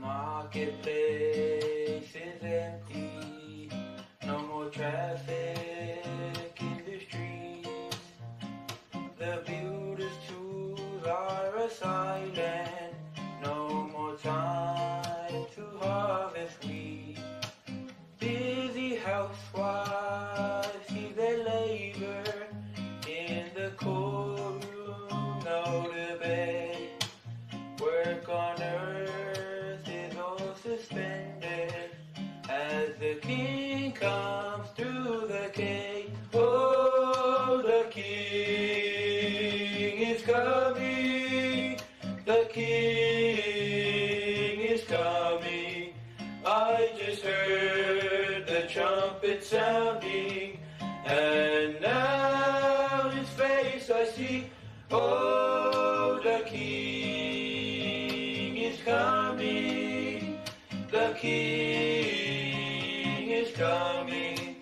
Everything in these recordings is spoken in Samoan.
marketplace is empty. No more traffic in the streets. The builder's tools are silent. No more time to harvest wheat. Busy housewives see their labor in the courtroom, no debate. Work on earth is all suspended as the King comes through the gate. Oh, the King is coming. The King is coming. I just heard the trumpet sounding, and now his face I see. Oh, the King is coming. The King is coming.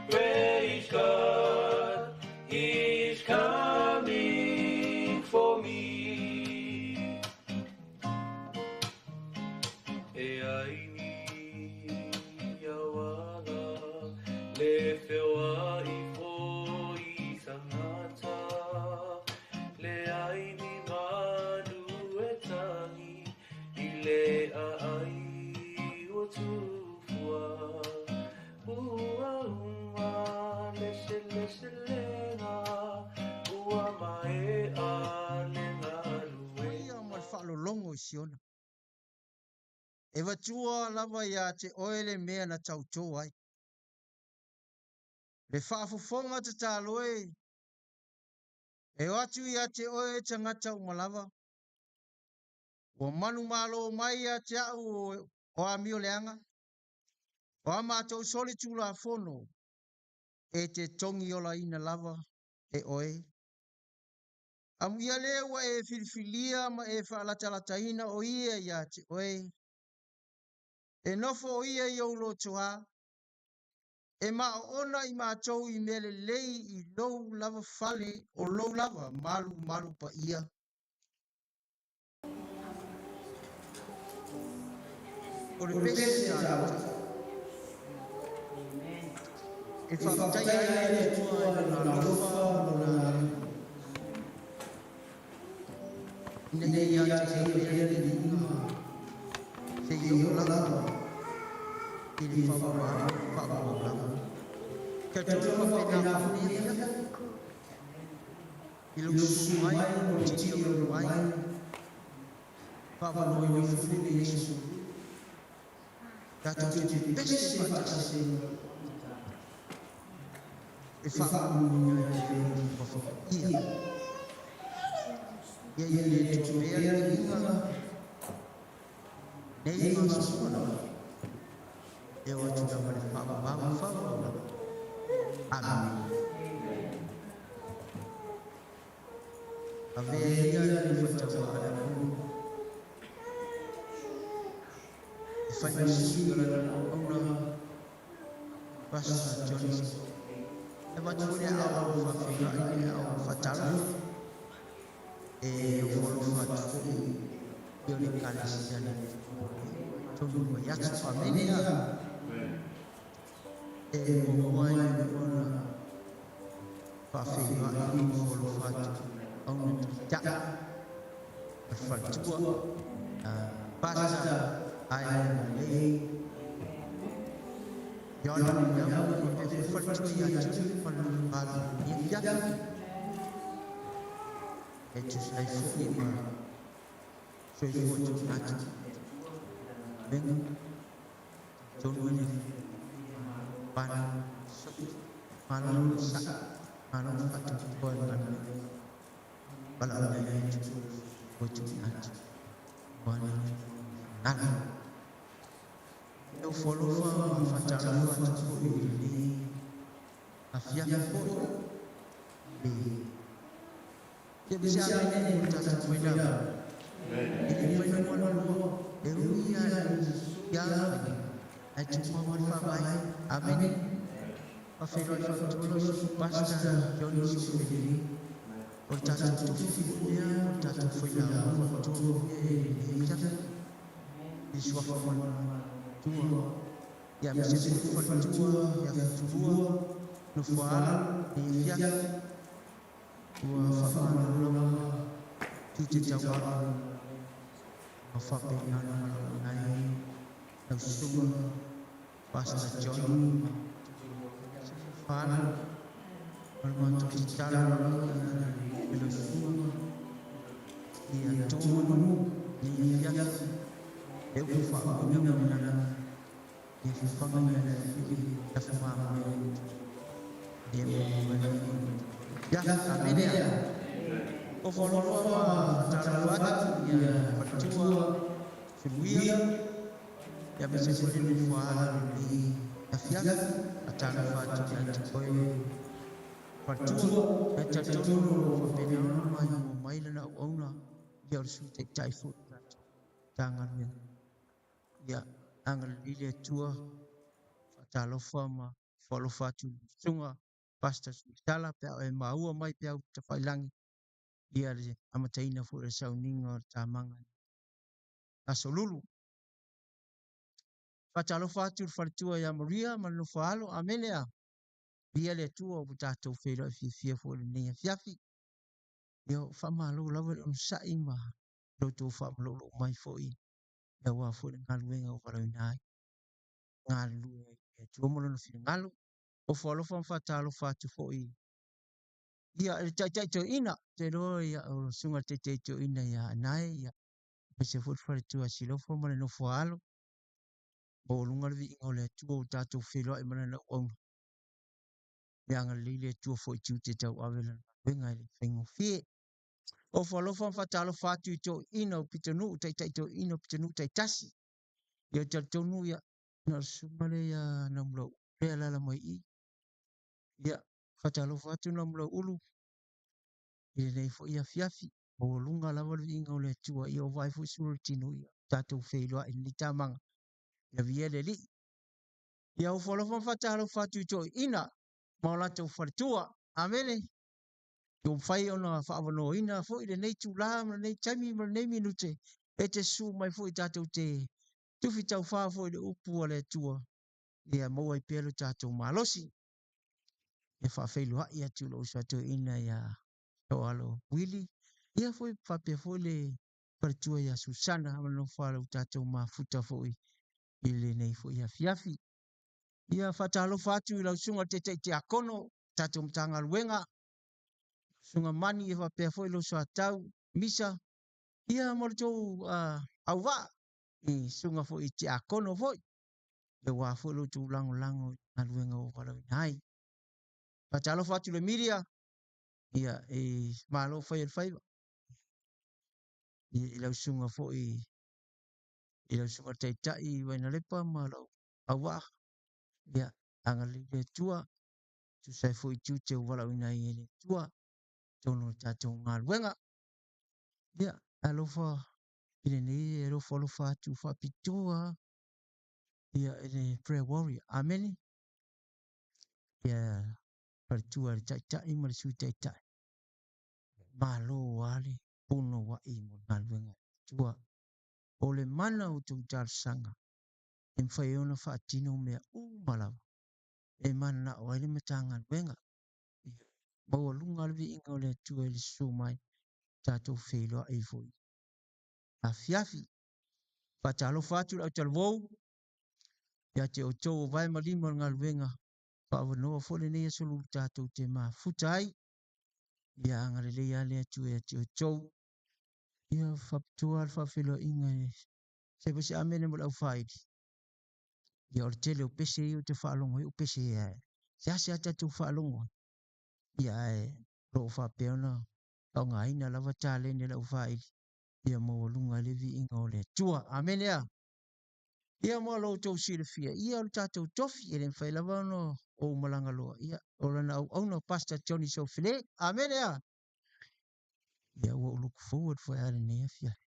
Praise God, he's coming for me. E ai ni auala le feoai foi tagata le ai ni manu e tangi i le aai o tufua ua uma le seleselega ua maea le galue. Ia ma le faalologo i Siona. E vatua lava iā te oe le mea na tautō ai. Le faafofoga tatalo e, e o atu ia te oe tagata uma lava. Ua manumalo mai ia te au o amioleaga, o a matou solitulafono e te togiolaina lava e oe. Amuia lea ua e filifilia ma e faalatalataina o ia iā te oe. E nofo o ia i ou lotoa, e maoona i matou i mea lelei i lou lava fale o lou lava malumalu paia. O le pese a le E faafetaia ai le Atua i Lona alofa ma Lona agalelei, ina ia ia te ia pea le viiga seia oo lava i le faamaualalo lava. Kia tonu faapena foi lenei afiafi i lou susu mai ma lou titi mai, faavanoa ifo foi lenei aso tatou te pepese faatasi e faamanuia ai pea le Alofa Paia. Ia i le Atua pea le viiga nei ma aso uma lava, e oo atu lava i le faavavau faavavau lava. Amene. Avea ia le faitaua a le atunuu e fai ma sui o lana auauna, Pastor Johnson. E avatu foi le aao faafeiloai le aao faatalofa e ofo alofa atu foi i o le Ekalesia le tonu mai atu. Amene. E muamua ai ona faafeiloai ma ofo alofa atu auna taitai ma le faletua, Pastor Ae Lelei, John William, faapea foi le faletua ia Tuli ma le Lulu lenei afiafi. E tusa ai foi ma soifua tuuina atu Menga tonu e le Malo Malo le sa'i, malo le faatuatua i le galuega valaauina ai atu ua tuuina atu aua le finagalo. E ofo alofa ma faatalofa atu foi i lenei afiafi foi i le Ia me se amene mo le tatou failauga. E le mafai ona moana lua, e ui lava i ia faiga, ae tumau lava le faavae. Amene. Faafeiloai faapitoa lau Susu Pastor Johnny Sofeli. O le tatou tofi foi lea, o le tatou failauga faapitoa foi lea i lenei afiafi. I suafa ma le Matua, ia aemaise foi le faletua ia Fetulua, Nofoaalo, lenei afiafi. Ua faamalo lava tiute tauave ma faapena ona valaauina ai lau susuga Pastor Johnny ma Nofoaalo. O le matou tatalo lava ia i lau susuga ia to manu lenei afiafi e upu faauuina ma le lagi ia fafaga ia le afi mamoe ia maua ai ia amene a ofo alofa ma faatalofa atu ia faletua Suluia ia aemaise foi le nofoaalo i lenei afiafi. Faatalofa atu ia te oe faletua, e talitonu o lo o faapena ona maimoa mai lana auauna ia o le Sui Taitai foi o le tatou Matagaluega. Ia agalelei le Atua, faatalofa ma foalofa atu i le susuga Pastor Suisala pe a o e maua mai peau tafailagi ia le amataina foi o le sauniga o le tamaga i Aso Lulu. Faatalofa atu i le faletua ia Maria ma le nofoaalo. Amene a. Viia le Atua ua tatou feiloai fiafia foi i lenei afiafi. Ia faamalo lava le onosai ma lo outou faamaloulou mai foi aua foi le galuega ua valaauina ai. Galulue ai le Atua ma lona finagalo. Ofo alofa ma faatalofa atu foi ia i le taitai toeaina. Ou te iloa ia o le susuga i le taitai toeaina ia Anae, ia aemaise foi le faletua Silofa ma le nofoaalo. Maualuga le viiga o le Atua ua tatou feiloai ma lana auauna. Ia agalelei le Atua foi i tiute tauave lana galuega e le faigofie. Ofo alofa ma faatalofa atu i toeaiina o pitonuu, taitai toeaiina o pitonuu taitasi. Ia ou talitonu ia, na o le susuga lea ia Naumulauulu lea e alaala mai i i. Ia, faatalofa atu Naumulauulu i lenei foi afiafi. Maualuga lava le viiga o le Atua, ia ua vaai foi sulu o le tino, ia tatou feiloai i lenei tamaga. Ia viia le Alii. Ia ofo alofa ma faatalofa atu i toeaiina ma o latou faletua. Amene. Ua mafai ona faaavanoaina foi lenei itula ma lenei taimi ma lenei minute e te susu mai foi tatou te tufi taufa foi i le upu a le Atua ia maua ai pea lo tatou malosi. E faafeiloai atu i lou uso a toeaina ia Toalo Wili, ia foi faapea foi le faletua ia Susana ma le nofo a lau tatou mafuta foi i lenei foi afiafi. Ia faatalofa atu i lau susuga i le Taitai Tiakono, tatou Matagaluega, susuga Mani ia faapea foi lou soatau Misa, ia ma le tou auvaa i susuga foi i Tiakono foi, aua foi lo outou lagolago i galuega ua valaauina ai. Faatalofa atu i le media, ia e malo fai o le faiva i lau susuga foi i lau susuga Taitai i Vainalepa ma lau auvaa, ia agalelei le Atua tusa ai foi i tiute ua valaauina ai e le Atua totonu o le tatou galuega. Ia alofa i lenei e alofa alofa atu faapitoa ia i le prayer warrior. Amene. Ia faletua le Taitai ma le Sui Taitai. Malo lava le punouai mo le galuega a le Atua. O le mana o tou talosaga e mafai ai ona faatino mea uma lava e mananao ai le Matagaluega. Ia maualuga le viiga o le Atua i le susu mai tatou feiloai foi afiafi. Faatalofa atu i le autalavou ia te outou o vae ma lima o le galuega. Faaavanoa foi lenei aso Lulu tatou te mafuta ai. Ia agalelei lava le Atua ia te outou. Ia faapitoa le faafeiloaiga e se foi se amene mo le aufaili. Ia o le tele o pese ia ou te faalogo ai o pese e seasea tatou faalogo ai. Ia ae o lo o faapea ona faaaogaina lava taleni a le aufaili ia maualuga ai le viiga o le Atua. Amene a. Ia mo lo outou silafia, ia o le tatou tofi, e le mafai lava ona ou malaga loa. Ia o lana auauna Pastor Johnny Sofele. Amene a. Ia ua ou look forward foi a lenei afiafi.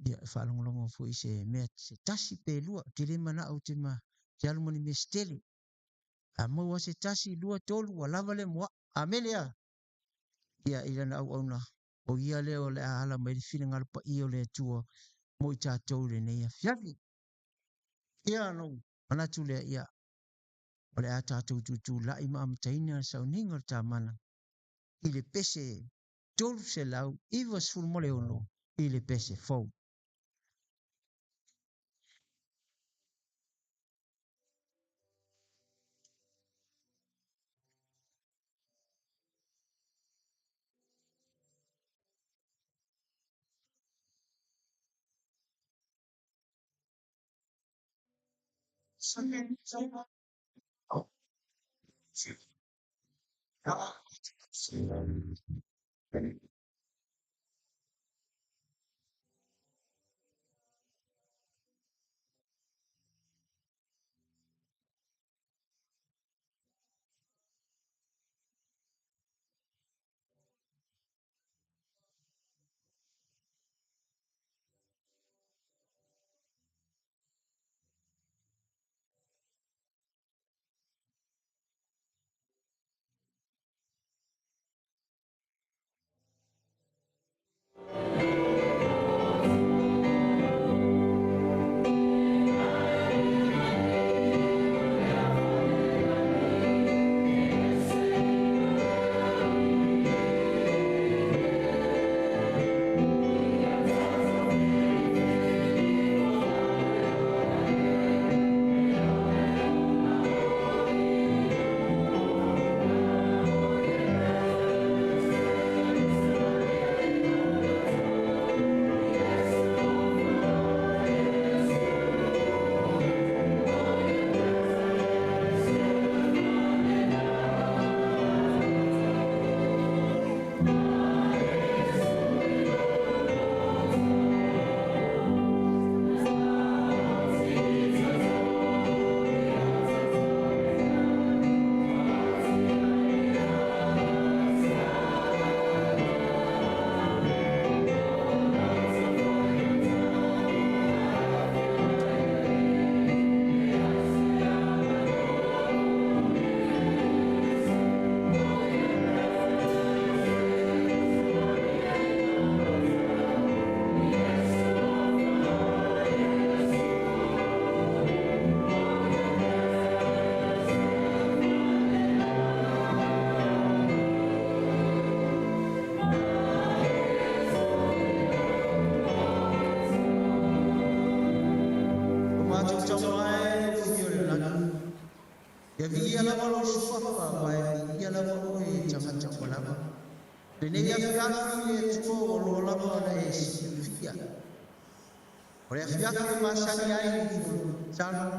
Ia e faalogologo foi i se mea se tasi pe lua, ou te le manao ou te ma te alu ma ni mea se tele. A maua se tasi, lua, tolu, ua lava lea mo au. Amene a. Ia i lana auauna, o ia lea o le a ala mai le finagalo paia o le Atua mo i tatou i lenei afiafi. Ia, ona ou manatu lea, ia, o le a tatou tutulai ma amataina le sauniga o le Tamana i le pese 396 i le pese fou. O matou tama e, o Fio le lagi, ia viia lava lou suafa, ma e viia lava oe e tagata uma lava. Lenei afiafi le Atua ua loa lava ona e silafia. O le afiafi e masani ai i tatalo,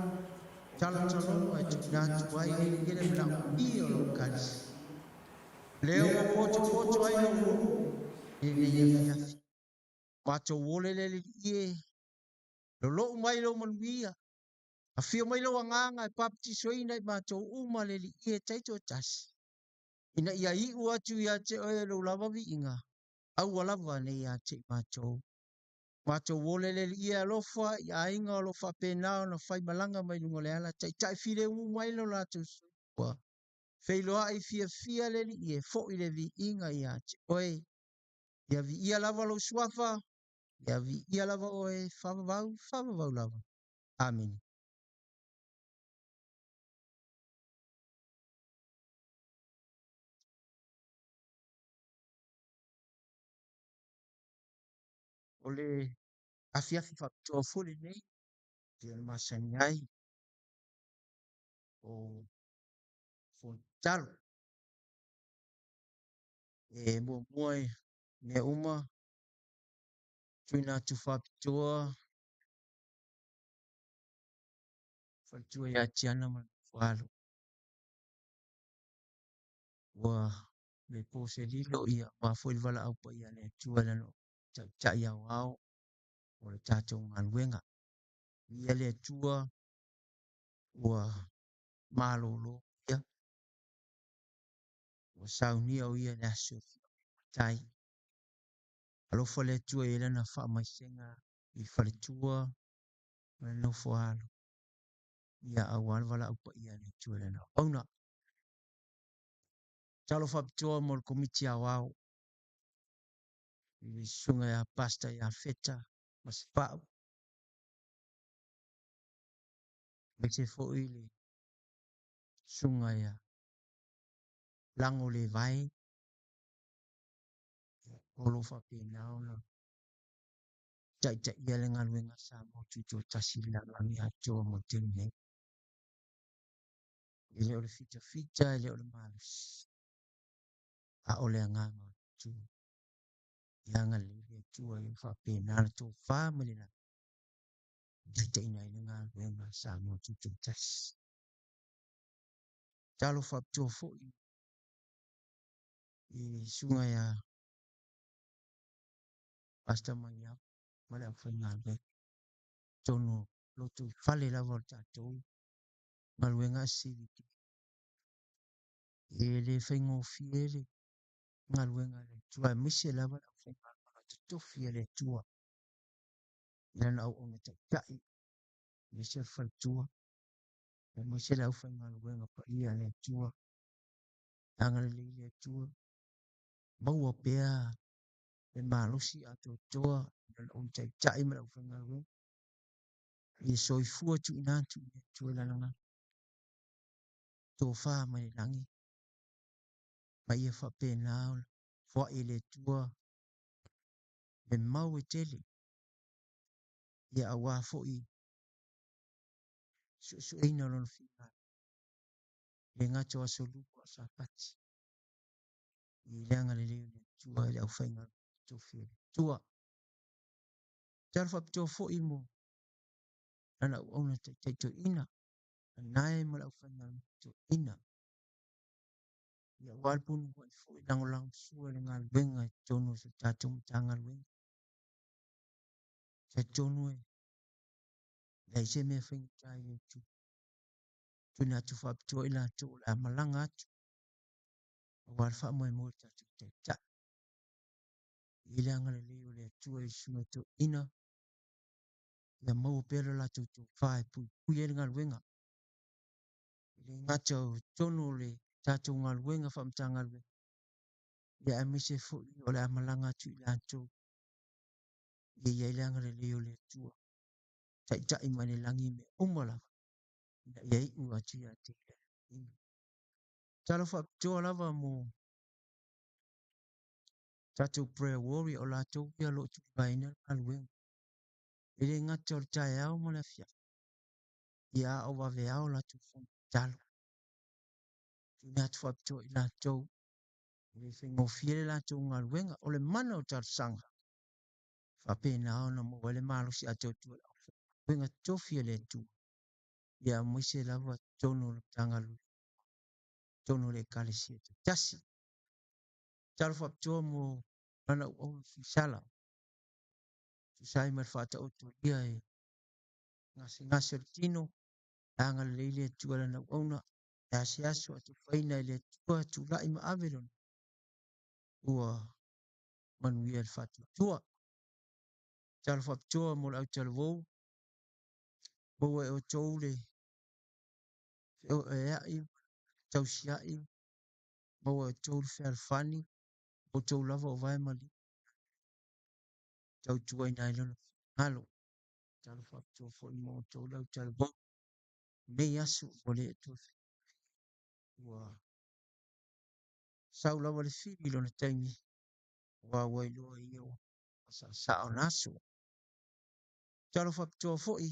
talotaloga e tuuina atu ai le le manaomia o lau Ekalesia. Lea ua potopoto ai lou nuu i lenei afiafi. Matou ole le Alii e, lolou mai lou manuia, afio mai lou agaga e papatisoina i matou uma le Alii e taitoatasi, ina ia iu atu ia te oe lou lava viiga, aua lava ne i ia te i matou. Matou ole le Alii e alofa i aiga o lo o faapena ona faimalaga mai luga o le ala, taitai filemu mai lo latou soifua, feiloai fiafia le Alii e, foi le viiga ia te oe. Ia viia lava lou suafa, ia viia lava oe, faavavau, faavavau lava. Amene. O le afiafi faapitoa foi lenei, pei ona masani ai o fono tatalo. E muamua i mea uma, tuuina atu faapitoa faletua ia Tiana ma le Alo. Ua le po se lilo ia ma foi le valaau paia a le Atua i lana taitai aoao o le tatou galuega. Ia le Atua ua malolo ia, ua saunia o ia i le aso tai. Alofa le Atua i lana faamaisega i le faletua ma le nofo a alo. Ia aua le valaau paia a le Atua i lana auauna. Tatalo faapitoa mo le Komiti Aoao i le susuga ia Pastor ia Feta Masefau. Aemaise foi le susuga ia Lago Levae, o lo o faapena ona taitaia le galuega a Samoa Tutoatasi i le lalolagi atoa mo le taimi nei. E le o le fitafita, e le o le malosi, a o le agaga o le Atua. Ia agalelei le Atua ia faapena le tofa ma le lagi e taitaiina ai le galuega a Samoa Tutoatasi. Talo faapitoa foi i le susuga ia Pastor Maiava ma le aufaigaluega. Tonu lotoifale lava o le tatou galuega a CBD. E le faigofie le galuega a le Atua, aemaise lava le aufaigaluega totofi a le Atua i lana auauna taitai, aemaise le faletua, aemaise le aufaigaluega paia a le Atua. Agalelei le Atua, maua pea le malosi atoatoa i lana auauna taitai ma le aufaigaluega, ia soifua tuuina atu i le Atua i lana galuega, tofa mai le lagi, ma ia faapena ona foai e le Atua le mau e tele, ia aua foi suesueina o lona finagalo, le gata o aso lua o Sapati, i le agalelei o le Atua i le aufaigaluega totofi a le Atua. Tala faapitoa foi mo lana auauna taitai toeaina, Anae ma le aufaigaluega toeaina, ia aua le punouai foi lagolagosua i le galuega i totonu o si o tatou Matagaluega. Talitonu e leai se mea faigata i le Atua. Tuuina atu faapitoa i latou o le a malaga atu aua le faamoemoe o le tatou Taitai. I le agalelei o le Atua i susuga toeaina, ia maua pea le latou tofa e puipui ai le galuega. E le gata o totonu o le tatou galuega faa-Matagaluega, ia aemaise foi o le a malaga atu i latou ia i ai le agalelei o le Atua, taitai mai le lagi mea uma lava, ina ia iu atu ia te ia. Talo faapitoa lava mo tatou prayer warrior o latou ia o lo o tulivaeina le galuega. E le gata o le taeao ma le afiafi, ia a o vaveao latou fono tatalo. Tuuina atu faapitoa i latou, e le faigofie le latou galuega, o le mana o talosaga. Faapena ona maua ai le malosi atoatoa i le aufaigaluega totofi a le Atua, ia aemaise lava totonu o le Matagaluega, totonu o le Ekalesia taitasi. Tatalo faapitoa mo lana auauna fisala, tusa ai ma le faataotolia e gasegase o le tino, agalelei le Atua i lana auauna, e a se aso atofaina e le Atua, tulai ma ave lona ua manuia le faatuatua. Tatalo faapitoa mo le autalavou, maua e outou le feoeoea'i, tausia'i, maua e outou le fealofani, outou lava o vae ma lima, tautuaina ai lona finagalo. Tatalo faapitoa foi mo outou le autalavou, nei aso ua le toe ua sau lava le fili i lona taimi, aua ua iloa e ia ua saasaa ona aso. Tatalo faapitoa foi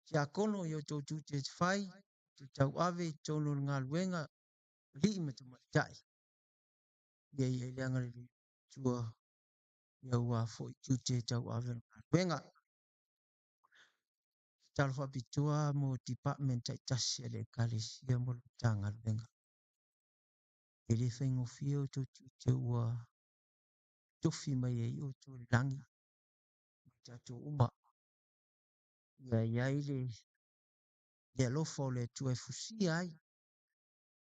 tiakono i outou tiute e fai, te tauave i totonu o le galuega, alii ma tamaitai, ia i ai le agalelei o le Atua ia aua foi tiute e tauave o le galuega. Tatalo faapitoa mo department taitasi a le Ekalesia mo le Matagaluega. E le faigofie outou tiute ua tofi mai ai outou e le lagi ma tatou uma. Ia i ai le alofa o le Atua e fusia ai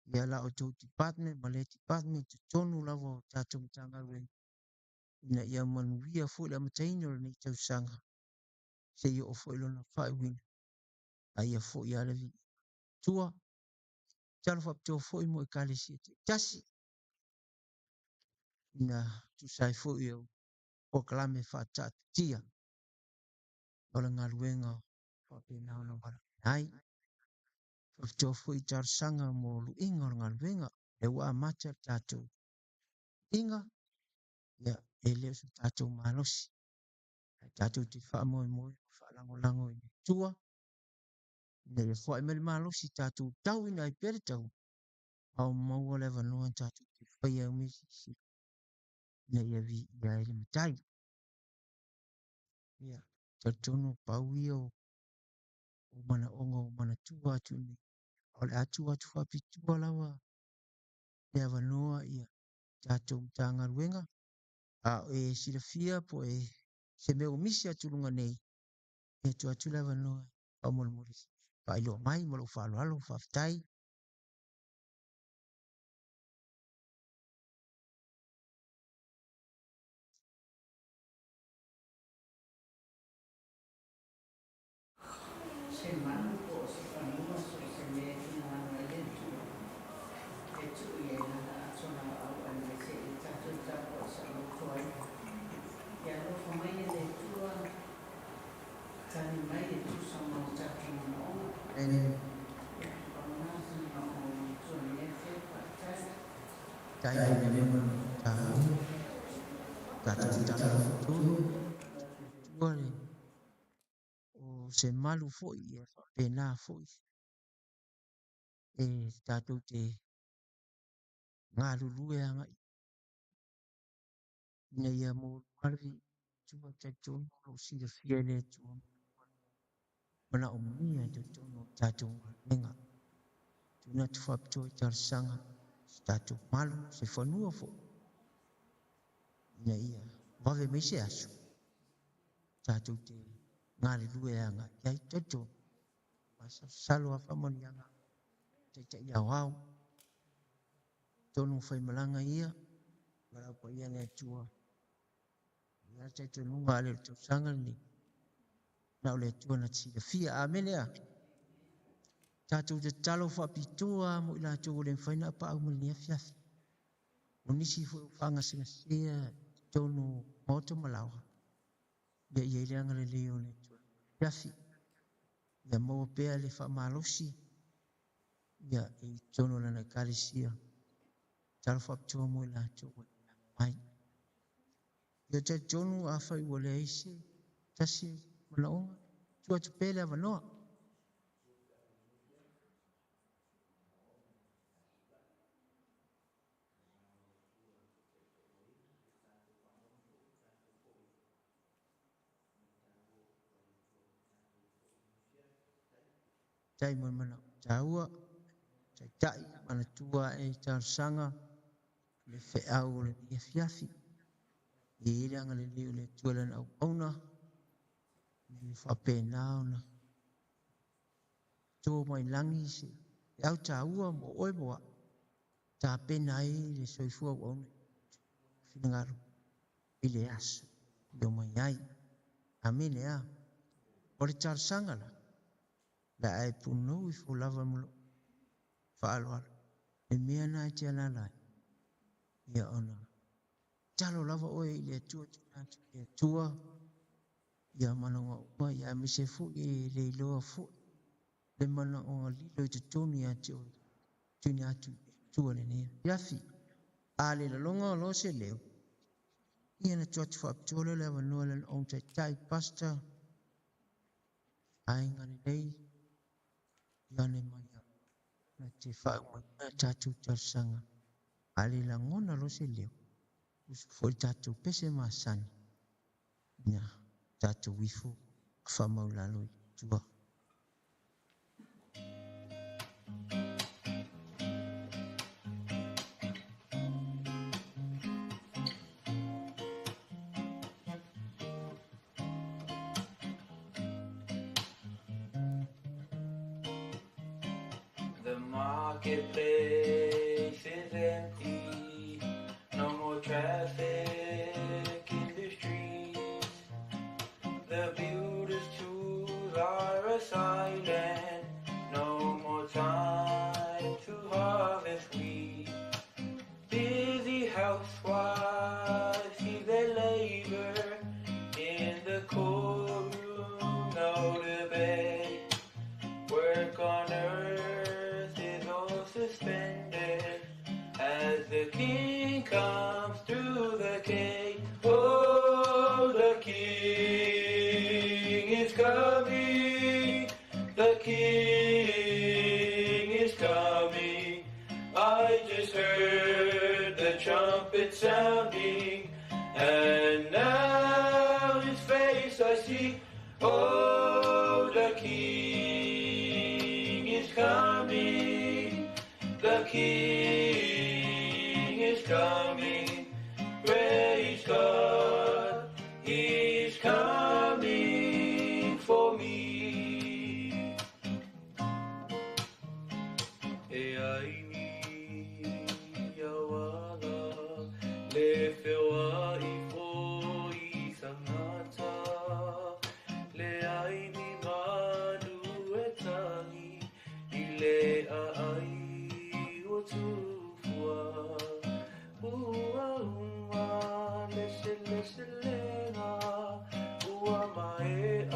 ia la outou department ma le department totonu lava o tatou Matagaluega, ina ia manuia foi le amataina o lenei tausaga, seia oo foi lona faaiuina, a ia foi lava le viiga o le Atua. Tatalo faapitoa foi mo Ekalesia taitasi, ina tusa ai foi o polokalame faataatitia o le galuega. Faapena ona valaauina ai. Faafitoa foi i talosaga mo luiga o le galuega, lea ua amata le tatou iga, ia, e le o so tatou malosi, ae tatou te faamoemoe ma faalagolago i le Atua, ina ia foai mai le malosi tatou tauina ai pea le tau, a o maua le avanoa tatou te faia ai mea silisili ina ia viia ai le Matai. Ia, talitonu pau ia o manaoga o manatua atu nei, o le a tuu atu faapitoa lava le avanoa ia tatou Matagaluega, a o e silafia po o se mea ua misi atu luga nei, ia tuu atu le avanoa faamolemole faailoa mai ma lou faaaloalo. Faafetai. Se malu po o se fanua so o se mea e finagalo ai le Atua e tuu i ai Lana ato laau aemaise i le tatou tapuai saoloto ai. Ia alofa mai e le Atua, tali mai e tusa ma o tatou manaoga. Amen. Ia, pau lena se manaoga o le Atua i lenei afiafi. Faafetai. Tai mo le manaoga taua, tatou tatalo faapitoa, Atua le o se malu foi ia faapena foi e tatou te galulue agai ina ia maualuga le viiga o le Atua. Talitonu o lo o silafia e le Atua manaomia i totonu o le tatou galuega. Tuuina atu faapitoa i talosaga se tatou malu, se fanua foi, ina ia vave mai se aso tatou te galulue agai ai. Talitonu masalosalo a faamanuiaga taitai aoao tonu faimalaga ia valaau paia le Atua. Ia le talitonuga a le o le tausaga lenei na o le Atua na te silafia. Amene. A tatou tatalo faapitoa mo i latou ua le mafai ona apaau mai lenei afiafi. O nisi foi o faagasegasea totonu o maota ma laoa, ia i ai le agalelei o le Atua afiafi. Ia maua pea le faamalosi ia i totonu o lana ekalesia. Tatalo faapitoa mo i latou ua le mai. Ia talitonu afai ua leai se tasi manaoga, tuu atu pea le avanoa. Tai mo le manaoga taua, taitai manatua e talosaga le feau o lenei afiafi. E i ai le agalelei o le Atua i lana auauna, ina ia faapena ona to mai lagi se feau taua mo oe mo au, tapena ai le soifua auauna finagalo i le aso i o mai ai. Amene. A o le talosaga la, la ae punou ifo lava ma lou faaaloalo le mea na e te alaala ai, ia ona tatalo lava oe i le Atua, tuuina atu i le Atua ia manaoga uma, ia aemaise foi e le iloa foi le manaoga lilo i totonu ia te oe, tuuina atu i le Atua lenei afiafi. A le laloga o loa se leo, ia na tuu atu faapitoa lea o le avanoa i lana own taitai, pastor, aiga lelei, Ioane mai na te faaumaina tatou talosaga. A le lagona loa se leo, usu foi le tatou pese masani, ia tatou ifo faamaulalo i le Atua. The marketplace is empty, no more traffic in the streets. The builder's tools are silent, no more time to harvest wheat. Busy housewives see their labor in the courtroom, no debate. suspended as the King comes through the gate. Oh, the King is coming. The King is coming. I just heard the trumpet sounding, and now his face I see. Oh, the King is coming. The King is coming. Praise God, he's coming for me. E ai ni awala le fewa i fo i tangata le ai ni manu e tangi i le a ai o tufua ua uma le se le se lenga ua mae a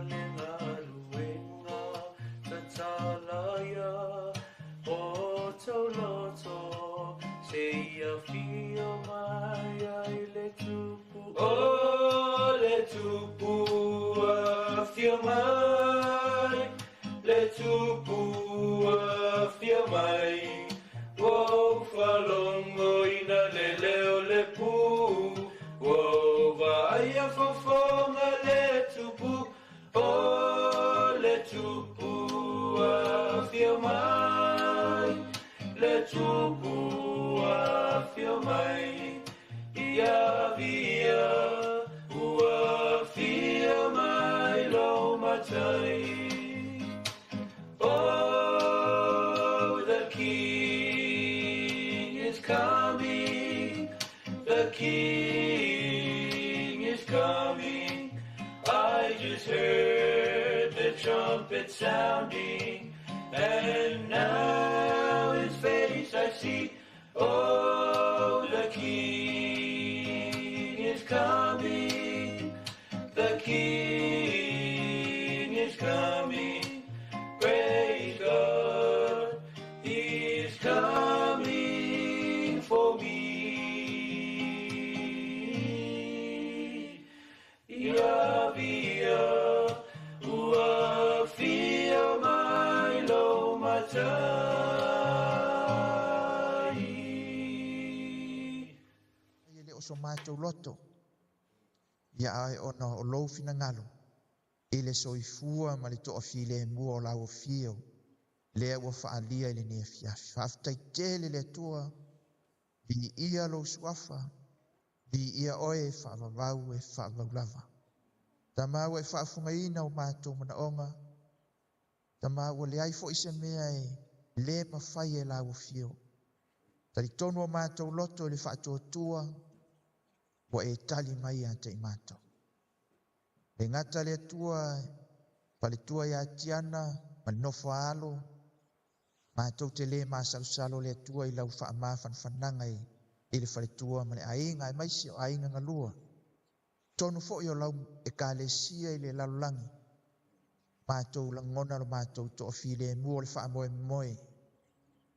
le ngaluenga tatalaya o tauloto se ia fio mai ai le tupu o le tupu a fio mai le tupu a fio mai o falongo ina le leo le pu o vai a fofonga le tupu o le tupu a fio mai le tupu a fio mai ia via ua fio mai lo matai. Oh, the King is coming, the King is coming. I just heard the trumpet sounding, and now his face I see. Oh, the King is coming, the King is coming. Praise God, he's coming for me. Ia via, ua fia mai lo matai. Ia le o so mātou loto. Ia ai ona o lou finangalo. I le soifua ma le toa file mua o lau fio. Lea ua whaalia i le nia fiafi. Whaaftai tele le atua. Vi ia lou suafa. Vi ia oe e whaavavau e whaavaulava. Tama ua e whaafungaina o mātou manaonga. Tama ua le ai fo i se mea e le mawhai e lau fio. Tari tonu o mātou loto i le whaatuatua. Ua e tali mai a te i mātou. Le ngata le atua, paletua ia tiana, ma le nofo alo, mātou te le masalosalo le atua i lau whaamafanfananga i le faletua ma le ainga e maisi o ainga ngalua. Tonu foi o lau e kalesia i le lalolangi. Mātou langona lo mātou toa file mua o le whaamoe moe.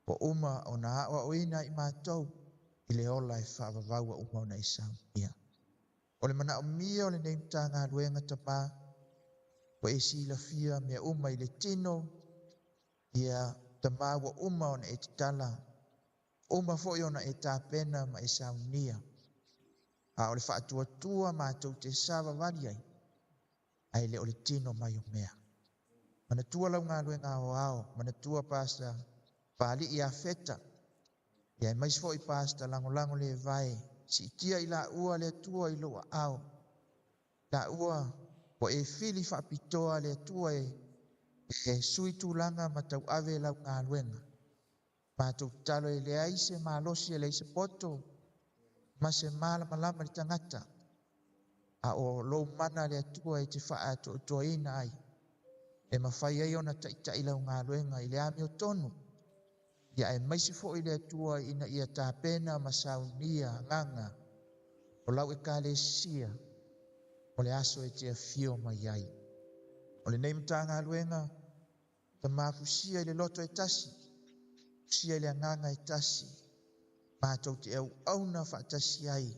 Po uma o na awa o ina i mātou i le ola e whaavavaua uma o na isau ia. O le mana o mia o le nei mtanga luenga tapa, wa e si la fia mea uma i le tino, ia tama wa uma o na e titala, uma foi o na e tāpena ma e saunia. A o le whaatuatua mātou te sawa wali ai, ai le o le tino mai o mea. Mana tua lau ngā luenga o ao, mana tua pāsta pāli i a feta, ia e mais foi pāsta lango lango le vai, si tia i la ua le tua i loa ao. La ua, wa e fili whaapitoa le tua e sui tūlanga matau ave lau ngā luenga. Mātou talo e le aise malosi e le aise poto, ma se malamalama le tangata. A o lou mana le atua e te whaatoatoaina ai. E mawhai ai ona taitai lau ngā luenga i le ami o tonu. Ia e maisi fo i le atua ina ia tāpena masaunia nganga. O lau e kalesia o le aso e te awhio mai ai. O le nei mtanga luenga, ta mafusia i le loto e tasi. Sia i le agaga e tasi, matou te auauna faatasi ai,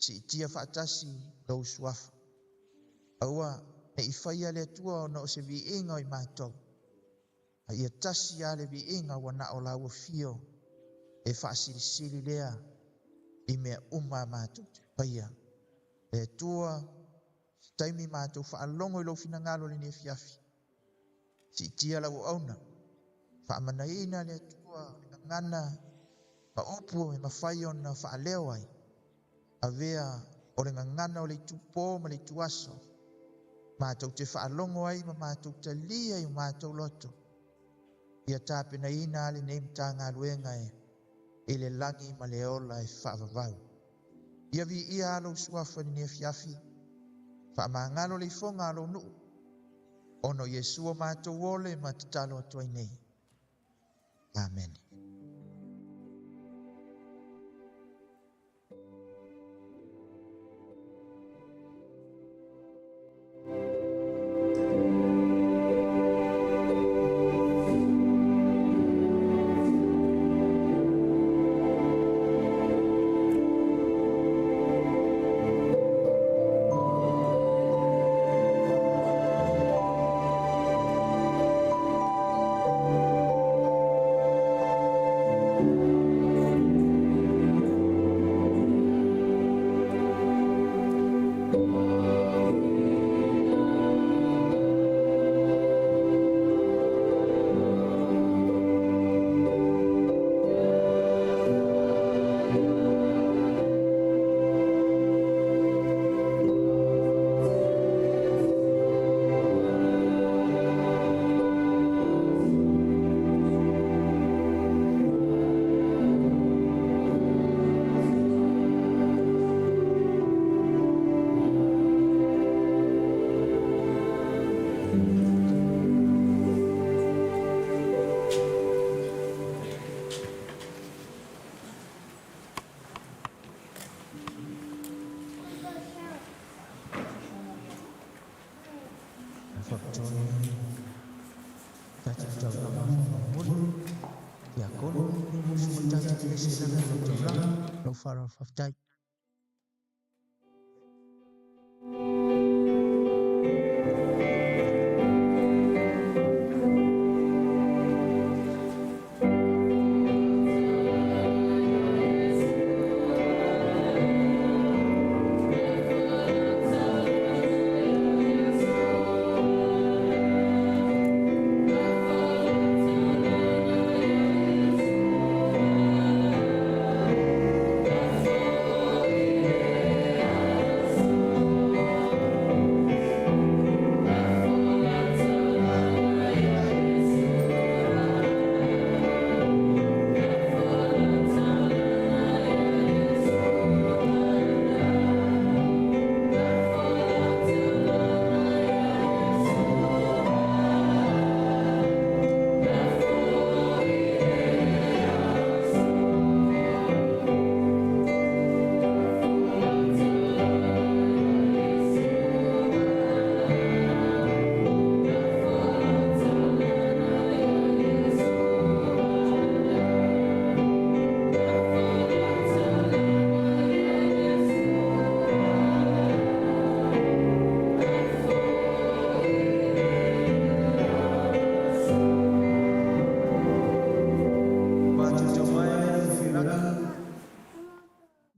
siitia faatasi lou suafa. Aua ne i faia le Atua ona o se viiga o i matou, a ia tasi lava le viiga ua na o lau afio e faasilisili lea i mea uma a matou te faia. Le Atua, se taimi matou faalogo i lou finagalo i lenei afiafi, siitia lau auauna, faamanaina le Atua i gagana ma upu e mafai ona faaleo ai, avea o le gagana o le itupo ma le ituaso, matou te faalogo ai ma matou talia i o matou loto, ia tapenaina lenei Matagaluega e i le lagi ma le ola e faavavau. Ia viia lou suafa i lenei afiafi, faamagalo le ifoga a lou nuu, ona o Iesu o matou ole ma tatalo atu ai nei. Amene. Faafetai.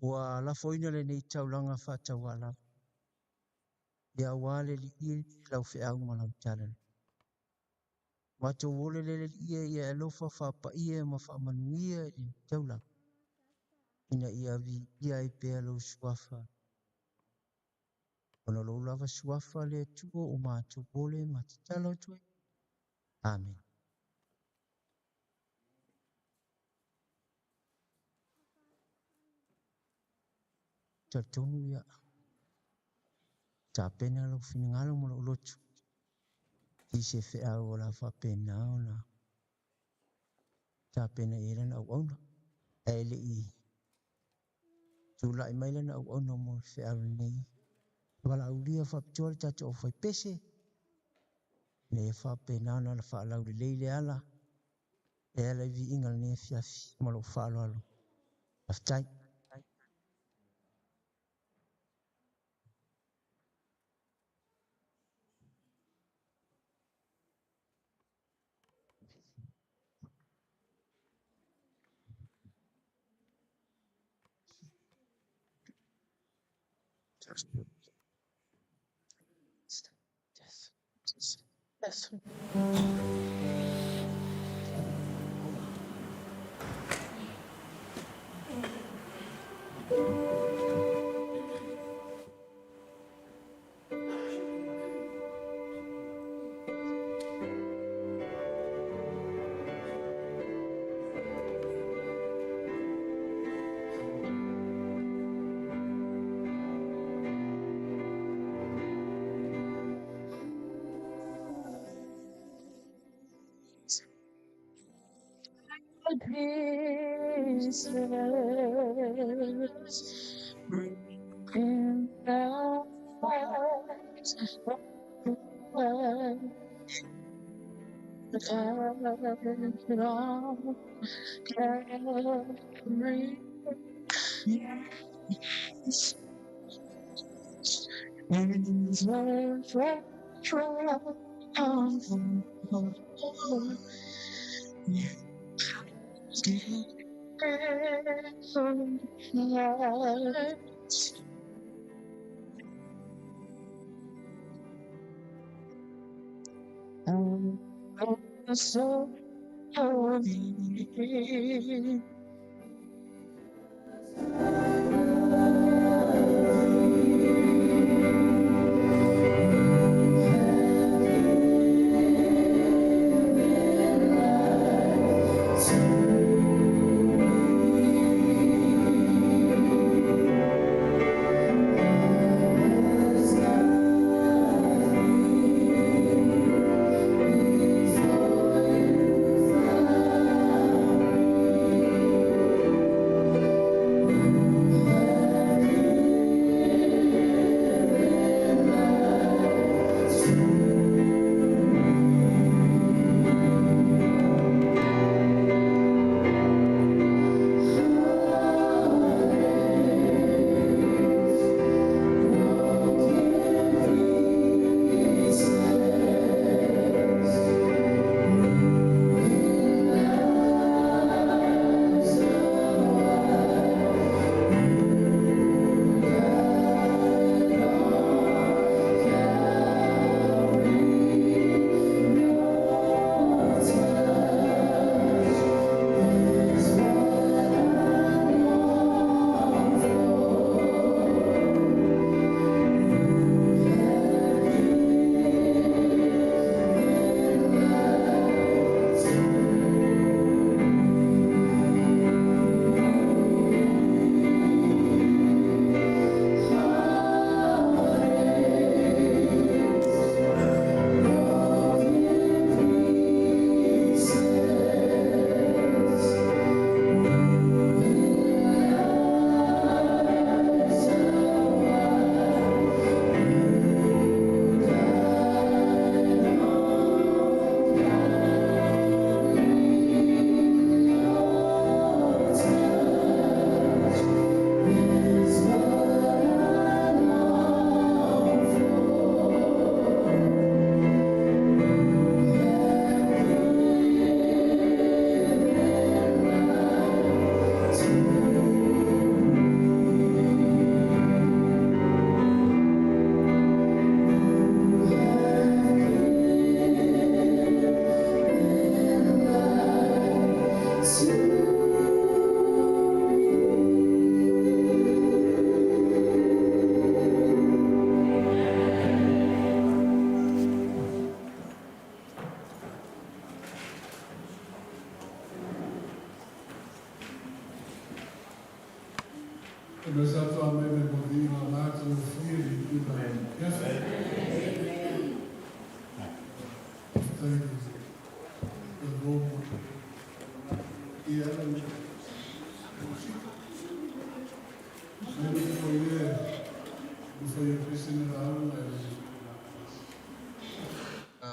Ua lafoina lenei taulaga faataualalo, ia aua le Alii lau feau ma lau talalelei. Matou ole le Alii e ia e alofa faapaia ma faamanuia i le taulaga, ina ia viia ai pea lou suafa. Ona o lou lava suafa le Atua o matou ole ma tatalo atu ai. Amen. Talitonu ia tapena lou finagalo ma lou loto i se feau o la faapena ona tapena i ai lana auauna. Ae le i tulai mai lana auauna mo le feau lenei, valaaulia faapitoa le tatou aufaipese, ina ia faapena ona faalaulelei le ala. E ala i viiga o lenei afiafi ma lou faaaloalo. Faafetai. Pieces, breaking down. Yes. I'm so sorry.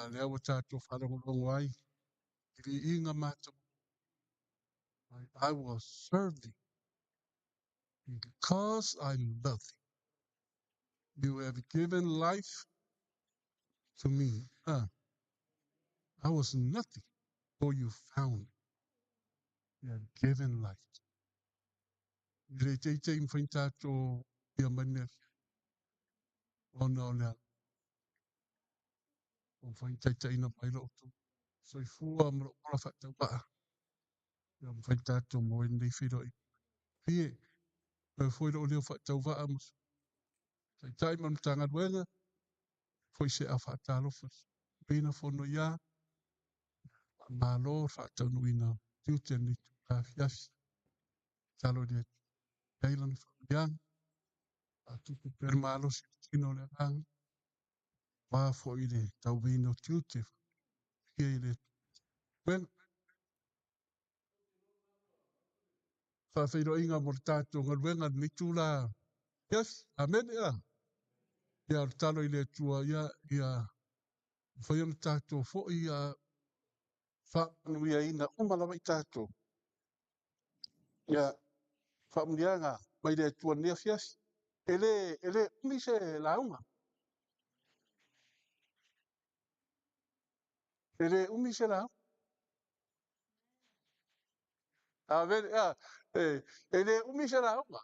Lea ua tatou faalogologo ai i viiga ma. I will serve thee because I love thee. You have given life to me. I was nothing before you found me. You have given life. I le teitei mawhai tātou ia mai nei ona o le ala. O mawhai taitaina mai lo outou soifua ma lou ola faatauvaa. Ia mawhai tātou mo e nei whiroi. Pie, koe foi lou leo faatauvaa ma taitai ma le Matagaluega, foi se au faatalofa. Lina fono ia, faamalo le faataunuuina o tiute o lenei itula afiafi. Tatalo i le Atua e i ai lana faamanuiaga, faatupu pea le malosi i le tino o le agaga, aua foi le tauaveina o tiute e faatofia i le Atua. Faafeiloaiga mo le tatou galuega i lenei itula afiafi. Amene. Ia, o le tatalo i le Atua, ia, ia mafai ona tatou foi ia faamanuiaina uma lava i tatou. Ia, faamanuiaga mai le Atua i lenei afiafi. E le umi se lauga. E le umi se lauga. Amene. E le umi se lauga.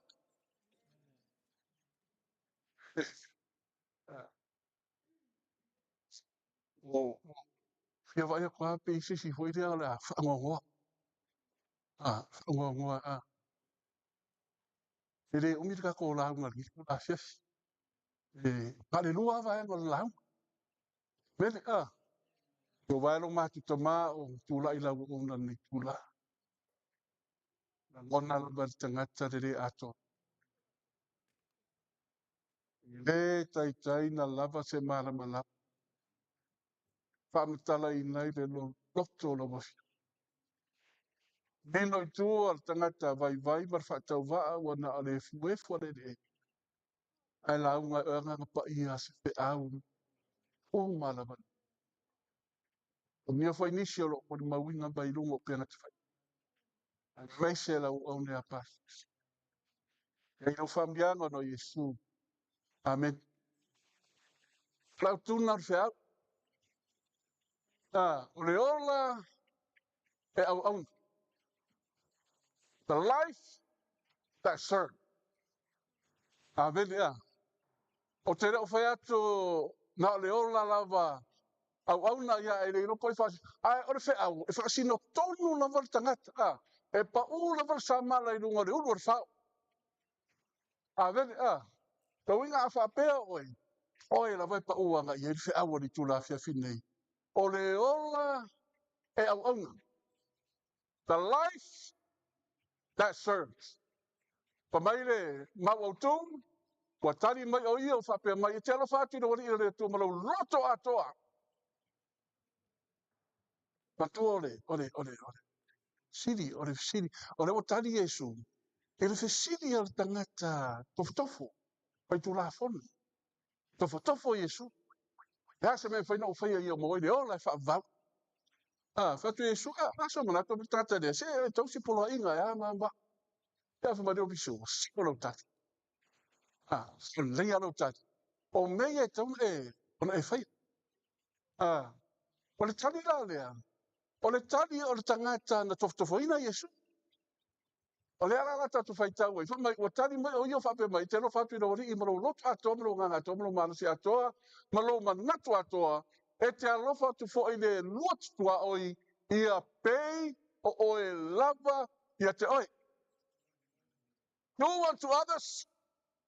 Ua fia vaai atu lava pe i se isi foi lea o le a faanoanoa. Faanoanoa. E le umi le tatou lauga i lenei itula afiafi. E na o le 2 lava vaega o le lauga. Mele, Ua vae lo matou tama o tulai lau auauna i lenei itula. Lagona lava e le tagata le le atoa. E le taitai na lava se malamalama faamatalaina ai le loloto o lau Afioga. Lilo i tua le tagata vaivai ma le faatauvaa ua na o le efuefu a le eleele, ae lauga e oe Agaga Paia se feau uma lava. Manuia foi nisi o lo o molimauina mai luga o upega tafailagi, aemaise lau auauna ia Pastor. E i ai lau faamanuiaga ona o Iesu. Amen. O lau tuna o le feau. O le ola e auauna. The life that serves. Amene. O te le o fai atu na o le ola lava auauna ia e le iloa po o ai faasino. Ae o le feau e faasino tonu lava le tagata. E pau lava le samala i luga o le ulu o le fao. Amene. Tauiga a faapea oe, oe lava e pau agai i ai le feau o le itula afiafi nei. O le ola e auauna. The life that serves. Fa mai le mau autū, ua tali mai o ia o faapea mai, e te alofa atu i lou Alii o le Atua ma lou loto atoa. Matua o le, o le, o le, o le sili, o le fesili, o lea ua tali Iesu i le fesili a le tagata tofotofo, faitulafono. Tofotofo Iesu. E a se mea e mafai ona ou faia ia maua ai le ola e faavavau? Fai atu Iesu, o le a sou manatu o le tagata lea, se e tausi poloaiga e a ma a. Ia fai mai le ofisa, ua sio lau tali. Lelei lava lau tali. O mea ia e tatau ona e faia. O le tali la lea, o le tali o le tagata na tofotofoina Iesu. O lea la la tatou faitau ai, fai mai, ua tali mai o ia o faapea mai, e te alofa atu i lou Alii ma lou loto atoa, ma lou agaga atoa, ma lou malosi atoa, ma lou manatu atoa, e te alofa atu foi i le lua tuaoi, ia pei o oe lava ia te oe. Do unto others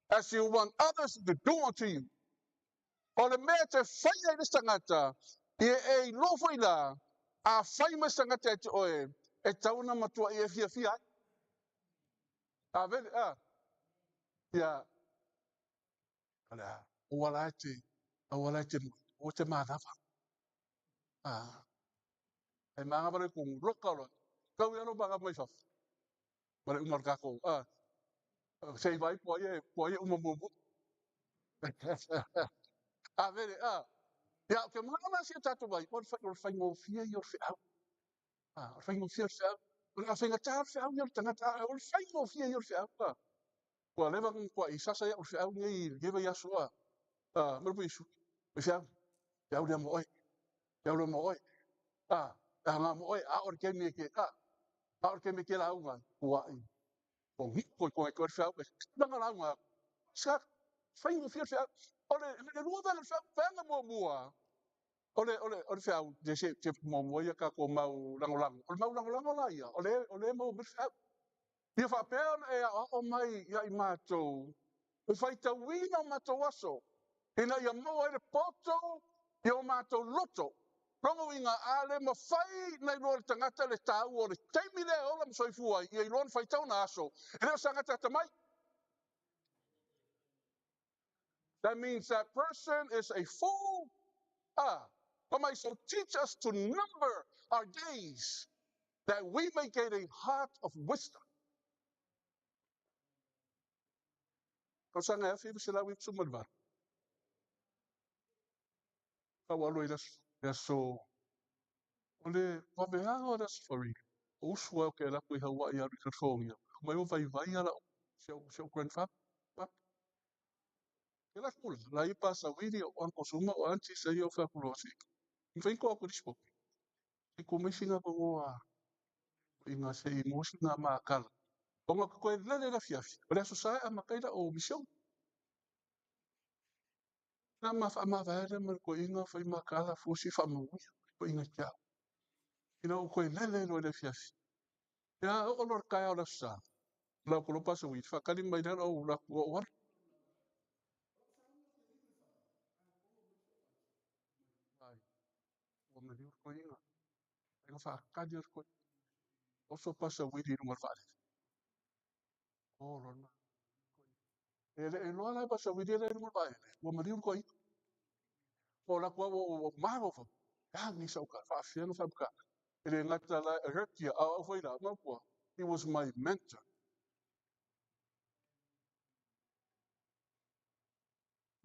as you want others to do unto you. O le mea e te faia i le isi tagata, ia e iloa foi la, a fai mai se tagata ia te oe, e tatau ona matuai e fiafia ai. A vele, a. Ia, o le a, aua la e te, aua la e te moe, aua te manava. A, e manava le kongu, loka loa, kau ia lo manava mai fafo. Ma le uma o le tatou, a, se i vaai po o ai po o ai e uma muamua. A vele, a. Ia, ou te manao la si o tatou vai, o le faigofie ia o le feau. A, o le faigofie o le feau. O le a faigata le feau ia o le tagata, a o le faigofie ia o le feau. A. Ua leva ona matua sasa ia o le feau nei i lenei vaiaso a. A, ma le Iesu, o le feau, feau lea mo oe, feau lea mo oe. A, e aga mo oe, a o le taimi e ke, a, a o le taimi e ke lauga ai, tuai. Ua niko i koe le feau, e tulaga lauga aku. Sa faigofie le feau. O le, le lua vaega o le feau, vaega muamua, o le, o le, o le feau, se, se, se muamua ia tatou mau lagolago. O le mau lagolago la ia, o le, o le maua mai le feau. Ia faapea ona e aoao mai ia i matou, e faitauina o matou aso, ina ia maua ai le poto i o matou loto. Lona uiga, a le mafai na iloa e le tagata le taua o le taimi lea e ola ma soifua ai, ia iloa ona faitau ona aso, e le o se tagata atamai. That means that person is a fool. Ah, fai mai, so teach us to number our days that we may get a heart of wisdom. Tausaga e 1998. Sa ou alu ai i le aso, o le vaveaga o le Aso Faraile, o usu au ke alu atu i Hawaii alu i California, fai mai ua vaivai lava lau, si au, si au grandfather. Ke la kula, la ia Pasa Wili, o uncles uma, o aunties ia o fai atu loa, se i mafai ona tuu atu i le isi pope. Se i tuu mai sina avanoa ina se i maua sina makala. Ona ou te toe lele i le afiafi, o le Aso Sa e amata ai lau misiona. Na ma faamavae lea ma le toeaina fai makala fusi faamanuia toeaina i te au. Ina ua toe lele loa i le afiafi. Ia oo loa i le taeao o le Aso Sa, lau atu loa Pasa Wili, faatali mai lea lau alu atu ou alu. Ua maliu le toeaina. Ai na faatali atu koe. Oso Pasa Wili i luga o le vaalele. Olo le E le iloa la e Pasa Wili e le i luga o le vaalele. Ua maliu le toeaina. O la atu au ua mafaufau. E a nei sau tala, faafefea ona faamatala. E le gata la e hurt ia, a o au foi la, manatua, he was my mentor.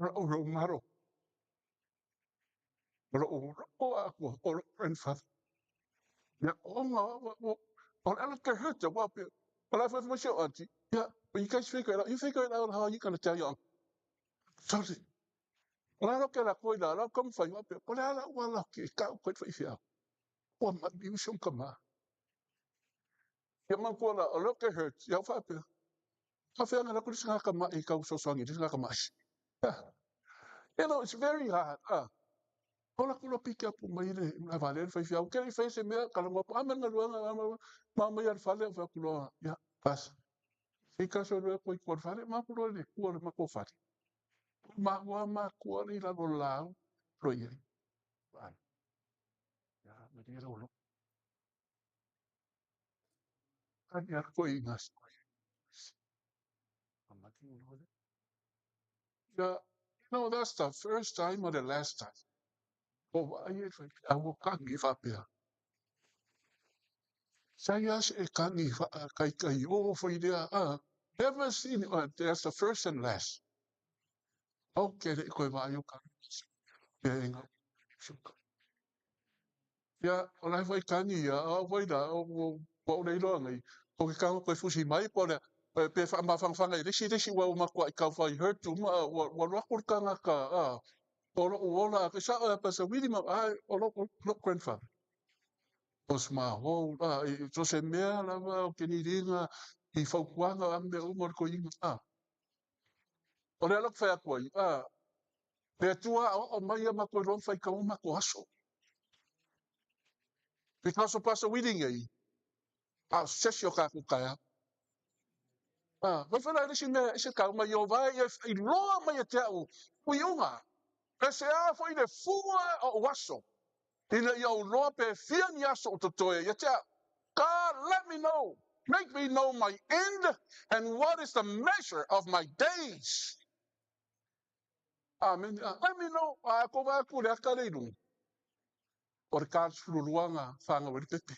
O lou malo, o lou loko atoa, o lou grandfather. Ia, ona o le ala ke hurt, aua pe, o la foi si o auntie, yeah, but you guys figure it out, you figure it out how you gonna tell your uncle. Sorry. O la ke la koi la, la kom fai wa pe, o le ala ua la ke kau koe whai Ua maliu si ou tama. Ia manatua la, o lea ou te hurt, ia ou faapea, faafefea ona alu atu le isi tagata ma'i e tau fesoasoani i le isi tagata ma'i. You know, it's very hard. Ah. O la kula pick up mai le malae vaalele faifeau. Ke le i faia se mea, talanoa atu, a ma le galuega, ma omai lava i le fale, ou fai atu loa, ia, bas. Se i taso loa atu ai i tua o le fale, ma atu loa i le tua o le matou fale. Maua matua le i lalo o le laau, loa i ai. Vaai. Ia, malie lau loto. Tali atu koe i ngā Yeah, you know, that's the first time or the last time. O vaai e whai, a ua kangi whapea. Sa ia se e kangi wha kai kai o whai rea, ah, never seen it, that's the first and last. Okay, le koe vaai o kangi. Ia e ngā. Ia, o la e foi kani ia, a o foi la, o, o, ua ou le iloa nei, o ke kanga koe fusi mai, po o le a, pe faamafanafana i le isi, le isi ua matua i kau fai hurt uma, ua, ua alu atu le tagata, a, o lo'u ola, ke sa'o ia Pastor Willie ma, ai, o lo'u, lo'u grandfather. Was my whole, a, i, so se mea lava o ke niliga i fautuaga a mea uma o le toeaina, a. O le ala ou te fai atu ai, a, le Atua aoao mai ia matou iloa ma faitau o matou aso. Because o Pastor Willie nei, a o se isi o tatou taeao. A, fai foi la i le isi mea e ese tau mai o vae ia e iloa mai e te au uiuga. E se a foi le fua o ou aso, ina ia ou loa pe fia ni aso o totoe ia te au. God, let me know, make me know my end and what is the measure of my days. Amene. Let me know, a ko vae atu le aka le i luga. O le ka 12 nga whāngau e le pepe.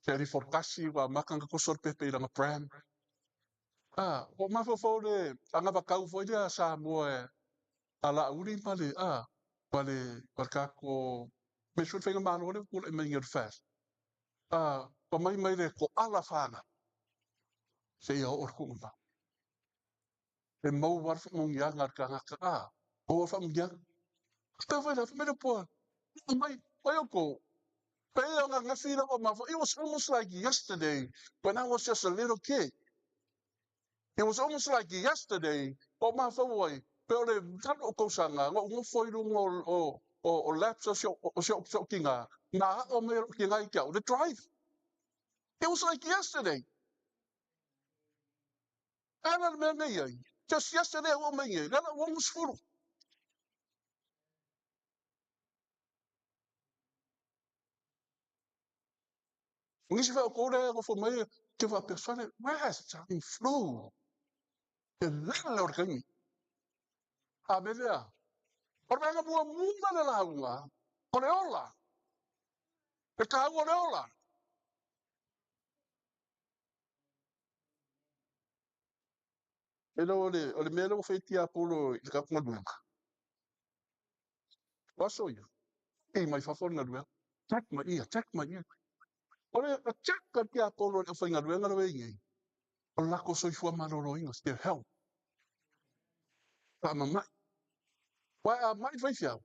Te ari fortasi wa makanga koso le pepe i langa pram. A, o mafaufau le agavakau foi lea a Samoa e a Laauli ma le, a, ma le, ma le kako, me sui le faigamalo lea ua tulai mai nei o le FAST. A, Pa mai mai le koʻala whānau. Seia oo le kuʻu mau. E maua le faamanuiaga a le tagata, a, maua le faamanuiaga. Tau fai la, fai mai le poa, mai, mai outou, pei o ananafi la ua mafa. It was almost like yesterday when I was just a little kid. It was almost like yesterday o mafau ai, pe o le valu o tausaga, na ou nofo i luga o, o, o, o laps o si o si o tina, na aʻo mai lou tina i te au, the drive. It was like yesterday. Ana le mea nei ai. Just yesterday ua mai nei, le ala ua 60. O nisi foi o kou lea e nofo mai te faapea, Sole, where has time flew? Te lele o le taimi. A me lea, o le vaega muamua le lauga, o le ola. Le taua o le ola. E lou o le, o le mea lea ua fai tiapolo i le tatou galuega. O aso ia, i mai fafo le galuega. Check mai ia, check mai ia. O le check a le tiapolo i le aufaigaluega la e i nei, o le latou soifua maloloina, their health. Faamamai. Aua a mai le faifeau,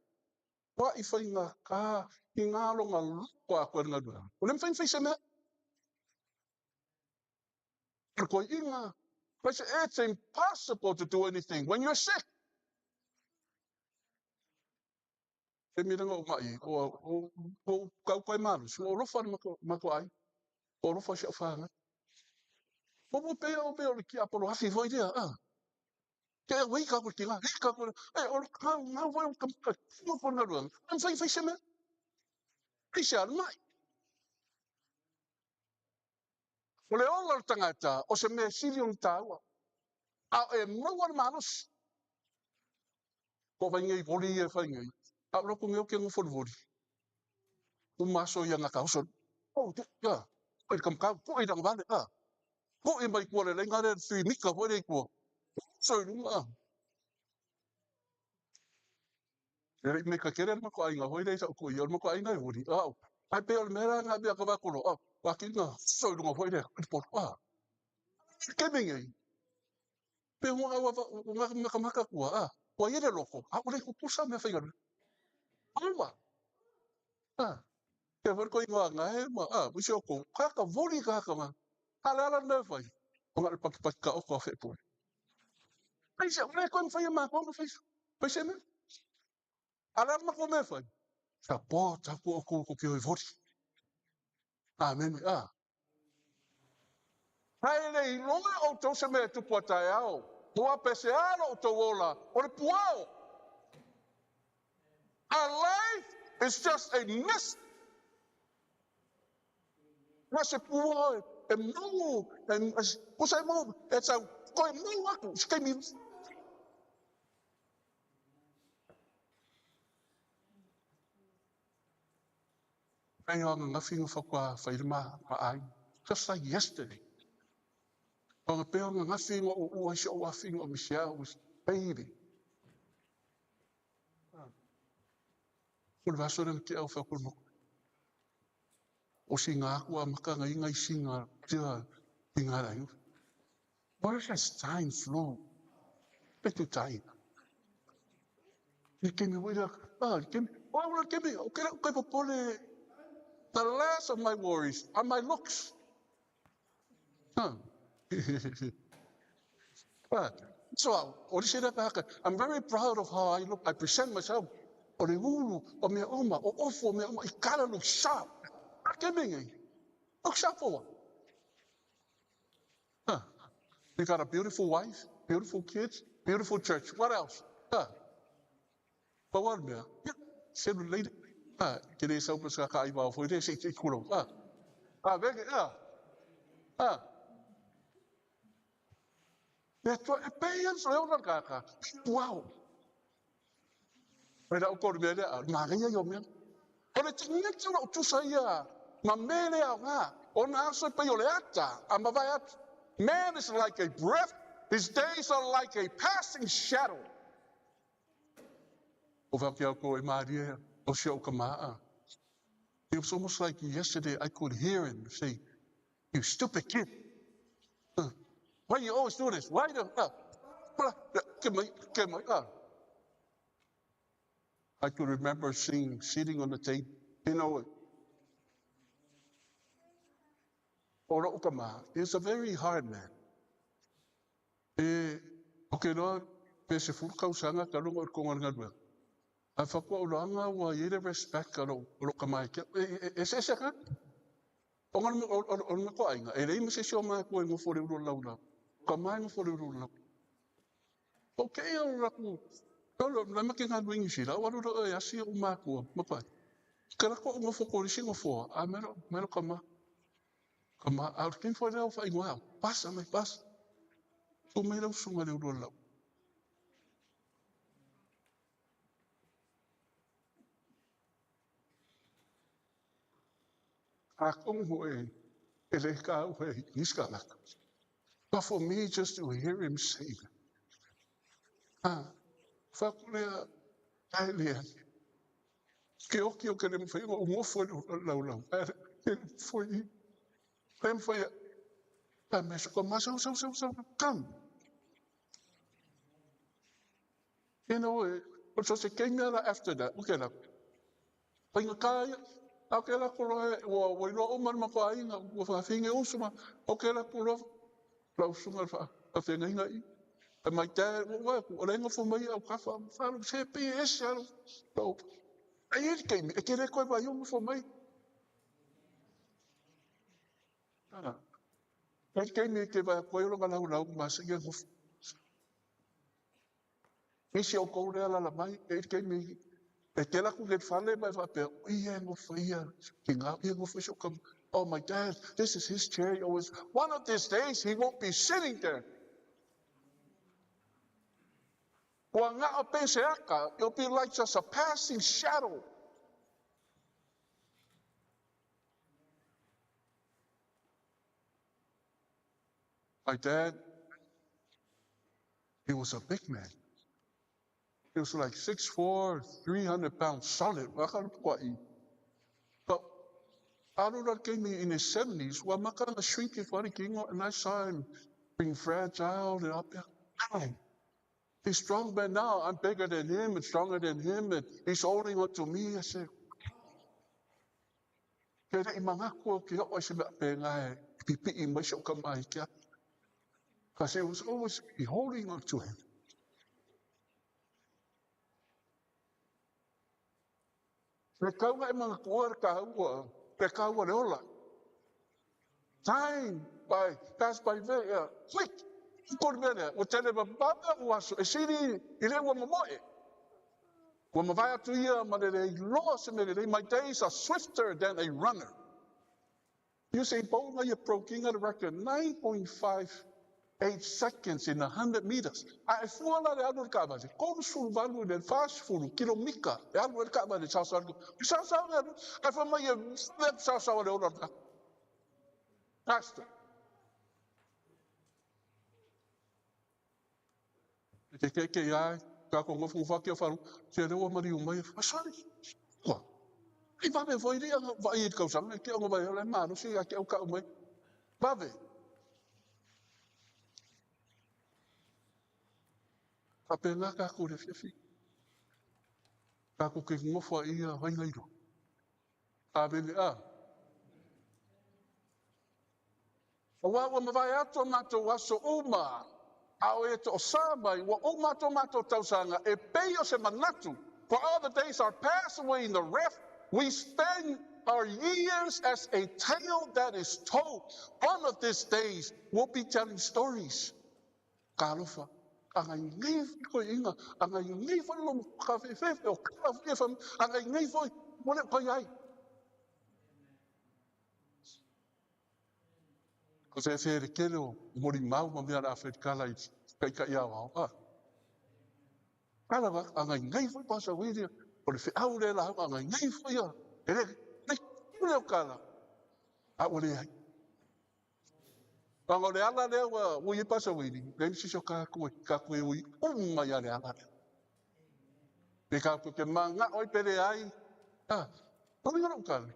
ua i faigata i ngā longa loko atoa i le galuega. O le mafai ona fai se mea. O le toeaina, it's impossible to do anything when you're sick. Taimi lea na ou maʻi ai, ua ou tau kai malosi, ua ou alofa i le matou aiga, ua ou alofa i si au fanau. Ua pei o pei o le tiapolo afi foi lea, a. Ke au ei kākou tina, ei kākou, e o le kau ngau foi o ka ka tino foi galuega. Ai mafai fai se mea. Ai se alu mai. O le ola o le tagata, o se mea e sili ona taua. A e maua le malosi. Po fai nei voli ia e fai nei. A o loko nei o ke nofo le voli. Uma aso ia na ka oso. Oh, te, ia. Oi le kamukau, ko i langa vale, a. Ko i mai kua le lenga le tui mika foi le i kua. So i lunga, a. E lei meka kele le mako ainga hoi lei sa ko ia le mako ainga e hori. A ai pe o le mea nga mea ka vakolo. A wa ki nga so i lunga hoi le le polo. A ke me ngai. Pe hunga wa wa maka maka kua. A wa ia le loko. A o le ko pusa mea whai garu. Aua. A ke hori ko ingoa nga he ma a wisi o ko ka ka voli ka ka ma. A le ala mea whai. O nga le paki paki ka oko a whepoi. Ai se o le koe mwhai e mā koe mwhai. Whai se mea. A le ala ma koe mea whai. Ka po taku o ko ki hoi vori. Amen. A. Haere i loa outou se mea e tupu a taeao. Ua pese a lo outou ola o le puao. Our life is just a mist. Na se puao e mau, e, kusa e mau, e tau, koe mau aku, se taimi. Hei anga ngawhi nga whakwa whai ma ma ai. Just like yesterday. O nga peo nga ngawhi nga o ua si o awhi nga o Michelle was baby. Ko le vaso le te au whakul mo. O si ngā aku a maka nga inga i si ngā tia i ngā rai. Where has time flown? Petu tai. I kemi wira, ah, i kemi, oh, ula kemi, o kera kai popole. The last of my worries are my looks. Huh. So, o le sera ka I'm very proud of how I look. I present myself. O le ulu, o mea uma, o ofu, o mea uma, i gotta look sharp. A kemi ngai. Look sharp for what? Huh. You got a beautiful wife, beautiful kids, beautiful church. What else? Huh. Pa wa mea. Yeah. Selu lady. Ha, ke le sau pa ka ai wa foi le se te kuro. Ha. Ha, vege, ha. Ha. E tua e pei an so ona ka ka. Wow. Mai la ko mea lea, manaia ia o mea. O le tagata o lau tusa ia, ma mea le aoga, ona aso e pei o le ata, a mavae atu. Man is like a breath, his days are like a passing shadow. O whau ki au ko e mārie, o si au ka maa. It was almost like yesterday I could hear him say, You stupid kid. Why you always do this? Why do... Ke mai, ke mai, ah. I could remember seeing, sitting on the table, you know, o lo'u tama, he's a very hard man. E, o ke loa, pe 10 tausaga talu ona ou i totonu o le galuega. Ae faatoa ou loaga ua i ai le respect a lou, o lou tama e te au. E, e, e eseese tagata. Ona o le matou aiga, e leai ma se isi o matua e nofo i le ulu o le laulau. O tama e nofo i le ulu o le laulau. O kēia o latou, o la ma ke galue i Niu Sila, ou alu loa e asi oʻu matua ma pai. Ke lako oʻu nofo atu i le isi nofoa, a me lo, me lo tama. Tama, a o le taimi foi lea ua faaigoa e au, pasa mai, pasa. Susu mai lau susuga i le ulu o le lau. Atonu foi e le taua i nisi tagata. But for me just to hear him say that, ah, fai atu lea, ae leai. Ke oki o ke le mawhai o ngofo e laulau. Ae le mawhai, le mawhai, a me suka ma sau sau sau sau, come. You know, o so se keimi ala after that, o ke la, faigata ia, a o ke la ko loa, ua, ua iloa uma le matou aiga, ua faafinge uso ma, o ke la ko loa, lau susuga i le faafeagaiga i, e my dad, ua ua atu, o la e nofo mai au kafa, falo, se pei e ese lava lou, e i ai le taimi, e te le toe vaai o nofo mai. Ah, e i ai le taimi e te vaai atu ai o lona laulau ma seia nofo. Nisi o outou lea alaala mai, e i ai le taimi e te alu atu nei i le fale ma e faapea, o ia e nofo ia, tina, ia e nofo i si ou tama. Oh my dad, this is his chair, he always, one of these days he won't be sitting there. Ua gao pei se aka, it'll be like just a passing shadow. My dad, he was a big man. He was like 6'4", 300 pounds solid. But alu la taimi in his 70s, ua maka ona shrink ifo ai le tino, and I saw him being fragile and up there. He's strong, but now I'm bigger than him and stronger than him, and he's holding on to me. I said, Ke leʻi manatu au ke oʻo i se mea pēnā e pipiʻi mai si oʻu tama i ke ake. Because he was always holding on to him. Le kauga e manatua le kāua, le kāua le ola. Time by, pass by very quick. Ko le mea lea, ua tele vavave oʻu aso e sili i le ua momoe. Ua mavae atu ia ma le le iloa se mea lelei. My days are swifter than a runner. Usain Bolt na ia broke-ina le record 9.58 seconds in 100 meters. A e fua la le alu o le taavale, 38 i le 40 kilomita e alu ai le taavale i saosaoa le I saosaoa le alu, ae fai mai e vave atu saosaoa le ola o le tagata. Faster. E te keikei ai, ka ko ngofongofa ake o wharu, tia lea ua mariu mai e whasari. Kua. I vave foi lia vai i le tausaga, e ke ona vai ola e malosi ia te au kau mai. Vave. Faapena tatou i le afiafi. Tatou te nofo ai ia vaina iloa. Amene a. Aua ua mavae atu a matou aso uma, a o e toosā mai, ua uma atu a matou tausaga, e pei o se manatu, for all the days are passed away in the wrath, we spend our years as a tale that is told. One of these days, we'll be telling stories. Talofa, agai nei foi toeaiina, agai nei foi lo kafefefe o kala foi e fam, agai nei foi ua le o kai ai. Ko se whē le tele o molimau ma mea le a whaikala i kaikai ao ao. Ah. Kala wa, agai nei foi Pastor William, o le wheau le la agai nei foi a, e le, le, le o kala. A ua leai. Leaga o le ala lea ua ui ai Pastor Willie, leai ma se isi o kākou e kākou e ui uma ia le ala lea. Pe kākou te mana'o ai pe leai, a, pau ia lou tali,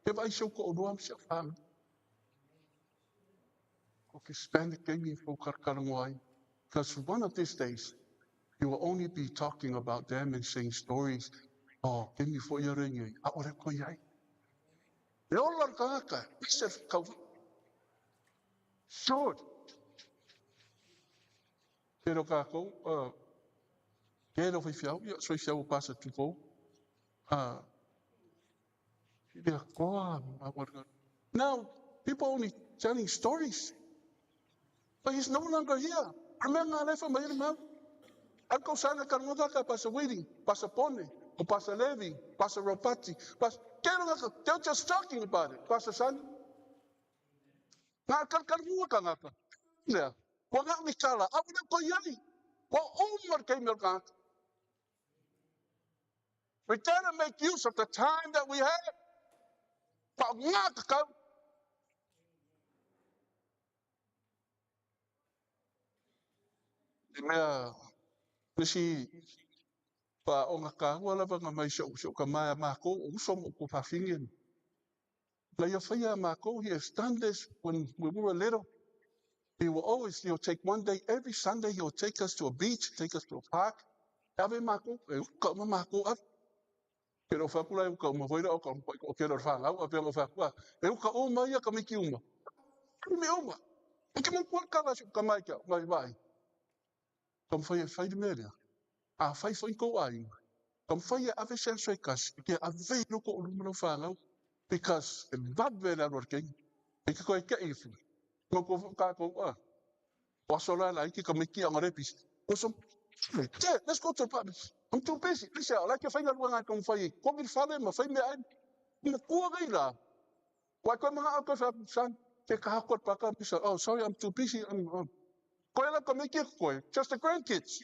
e vaai si ou toʻalua ma si au whānau. Ou te spend le taimi e kou kalakalanoa ai, because one of these days, you will only be talking about them and saying stories, oh, taimi foi ia lenei, ʻaʻole koe i ai. E ola le tagata, ese le kau. Short. Tele o kākou, tele o faifeau, ia, faifeau o Pasa Tupou, Now, people only telling stories. But he's no longer here. A mea ngā lefa mai le mau. Al kau sana ka ngota ka pasa Waiting, pasa Pone, o pasa Levi, pasa Ropati, pasa... They're just talking about it. Pasa Sani. Ngā kalkalunga ka ngaka. Lea, ua ngā mi kala, a ua ko iai. Ua uma le keimi o le tagata. We gotta make use of the time that we have. Paʻa kakau. I mea, nisi paʻaoga kāua lava na mai si o'u kama iā mākou, o uso ma o fafine. Na ia faia iā mākou, he has done this when we were little. He will always, he'll take one day, every Sunday, he'll take us to a beach, take us to a park. E ave mākou, e uka uma mākou ave. Ke leo whaku la e uka uma, foi la o ka o ke leo whanau, a pea o whaku a. E uka uma ia ka miki uma. Me uma. E ke mau kua kala si ka mai kia, mai vai. Taumafai e fai le mea lea. Afai foi kou aiga, taumafai e ave se aso e tasi e te ave i loko o luma lau fanau because e vave le alu a le keiki. E ke koe keʻi foi. No ko foi kākou a. O aso la la iki ka miki anga le pisi. Ko so Dad, let's go to the park. I'm too busy. Listen, I like your whainga rua ngā taumafai e komi le whare ma whai mea ai. Ma kua rei la. Wai koe mga au koe whai son, te kaha koe paka, so, oh, sorry, I'm too busy. I'm, I'm. Koe la ka miki koe, just the grandkids.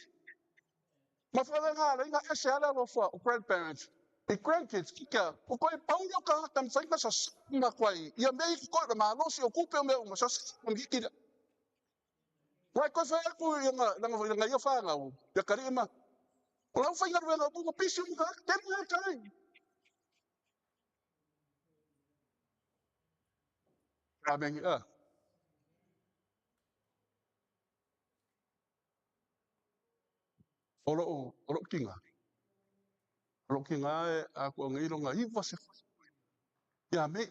Ma whare ngā rei ngā ese ala alofa o grandparents. I grandkids, ki kia, o koe pauro ka tam whai sa ma koe, ia mea i koe, ma alosi o kupe o mea uma, sa ma hiki la. Wai koe whai aku i nga, nga, nga ia whāngau, ia kari ma, o lau whai ngaruenga, o bunga pisi o mga, te mga kai. Amen. O lou, o lou tiga. O lou tiga e a kua ngai longa iwa se ia me.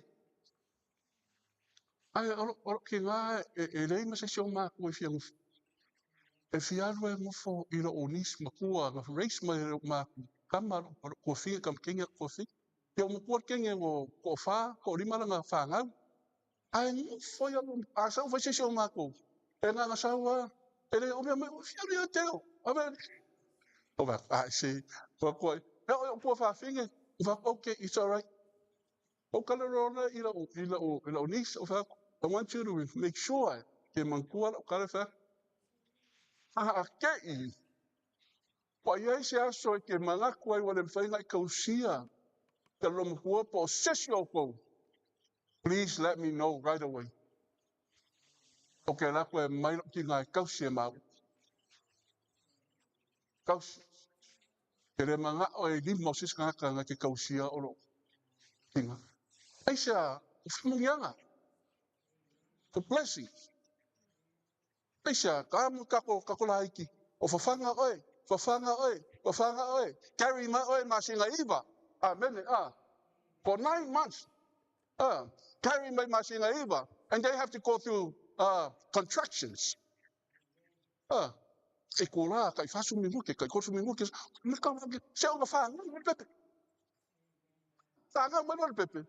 Ai o lou, o lou tiga e, e lei ma se si o mākua i fia ngufu. E fia alu e ngofo i lou niece makua, nga race mai lou mākua. Kama lou, lou kuafia, kama kinga kuafia. Ia ua matua kenge o toafa, toalima lana fanau, ae nofo ia a sau fai se isi o matou, e ngana sau a, e le o mea mai, ua fia ia te o, ave, o va, a se, ua koe, e o pua fafine, o va, okay, it's all right. O ka lero ona i lau, i lau, i lau niece, o va, I want you to make sure ke mantua lau kale fa, a ke i, Ua i ai se aso e ke manatu ai ua le mafai ona e tausia te lomakua po o se isi o outou, please let me know right away. O ke ala atu e mai lou tina e tausi e maua. Tausi. Ke le manao e lima o se isi tagata na te tausia o lou tina. Aisea, o faamanuiaga. The blessing. Aisea, ka amu kako, kako laiti, o fafaga oe, fafaga oe, fafaga oe, carry mai oe masina iwa, amene, a, for 9 months, carry mai masina iwa, and they have to go through contractions. E ko la, kai fasu minuke, kai kosu minuke, me ka se o whānau mai pepe. Whānau mai le pepe.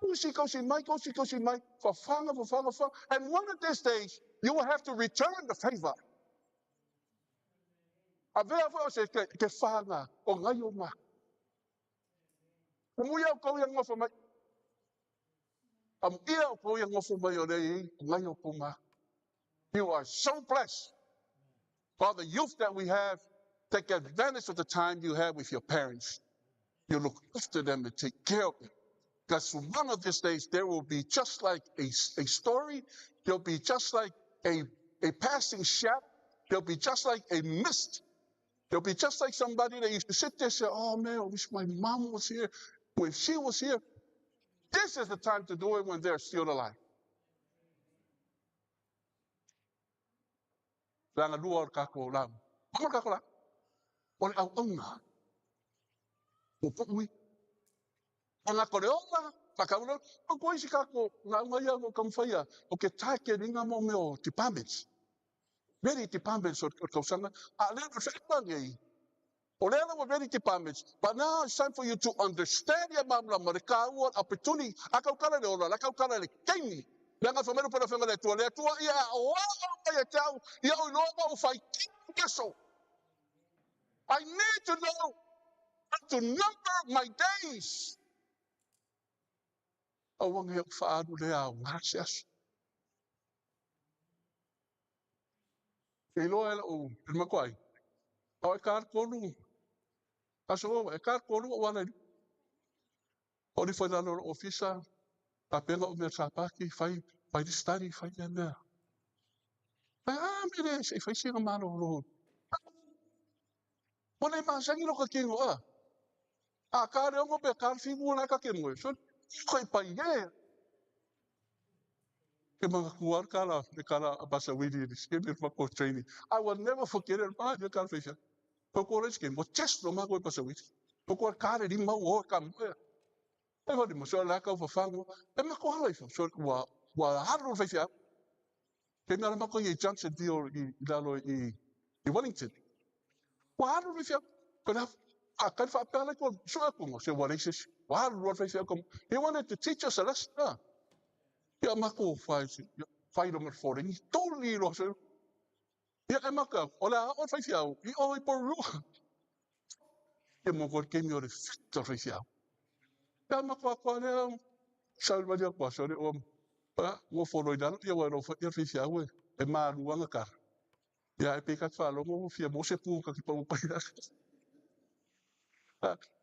Kausi, kausi mai, kausi, kausi mai, whawhanga, whawhanga, whawhanga. And one of these days, you will have to return the favor. A vea foi o se ke, ke whanga o ngai o mā. Ko mui au kau ia ngofo mai. Am ia o kau ia ngofo mai o lei o ngai o kou mā. You are so blessed. For the youth that we have, take advantage of the time you have with your parents. You look after them and take care of them. Because one of these days, there will be just like a story. There'll be just like a passing shadow. There'll be just like a mist. There'll be just like somebody that used to sit there and say, oh man, I wish my mom was here. When she was here. This is the time to do it when they're still alive. Le agalua o le tatou lauga. O le tatou lauga, o le auauna. Ua pau i. Tagata o le ola, whakau le, o ko isi kako, ngā unga ia o taumawhai o ke tae mo mea o departments. Many departments o kausanga. A lea o whaepa nei, o lea ua many departments, but now it's time for you to understand ia mamlama le kāua opportunity, a kaukala le ola, la kaukala le keimi. Le anga whamero pera whenga le atua, le atua ia o a ia te au, ia o iloa ma o whai ki. I need to know how to number my days. Aua ne o whaaru le au, ngā se aso. Ke iloa e lau, e makuai. Au e kār kolu, aso o, e kār kolu o wala. O ni whai lalo o ofisa, ka pena o mea sapaki, whai, whai di study, whai le mea. Whai, a, mere, se whai singa malo ro. O le masangi lo ka kingo, a. A kā reo ngo pe kā whimu la ka ke moe. So, koe pai e. Ke mga kuar kala, le kala a basa wili ni ske me mako training. I will never forget it. Ma, le kala feisha. Ko ko le ske mo test no ma ko basa wili. Ko ko kare ri mau o ka mo. E wali mo so la ka fa fango. E ma ko hala ifo. So wa wa haru feisha. Ke mea mako i Junction Deal i lalo i Wellington. Wa haru feisha. Ko na a ka fa pela ko so ko mo se wa le se wa haru feisha ko. He wanted to teach us a lesson. Ia mako whai, whai ronga fore, ni tōli ro se. Ia e maka, o le a o whai whiau, i o i poru. Ia mo koe kemi o le whita whai whiau. Ia mako a koa lea, sau mani a koa, sau le o, ngō whoro i lalo, ia wai ro whai whai whiau e, e māruanga ka. Ia e peka whālongo, whia mō se pū ka ki pau pai rā.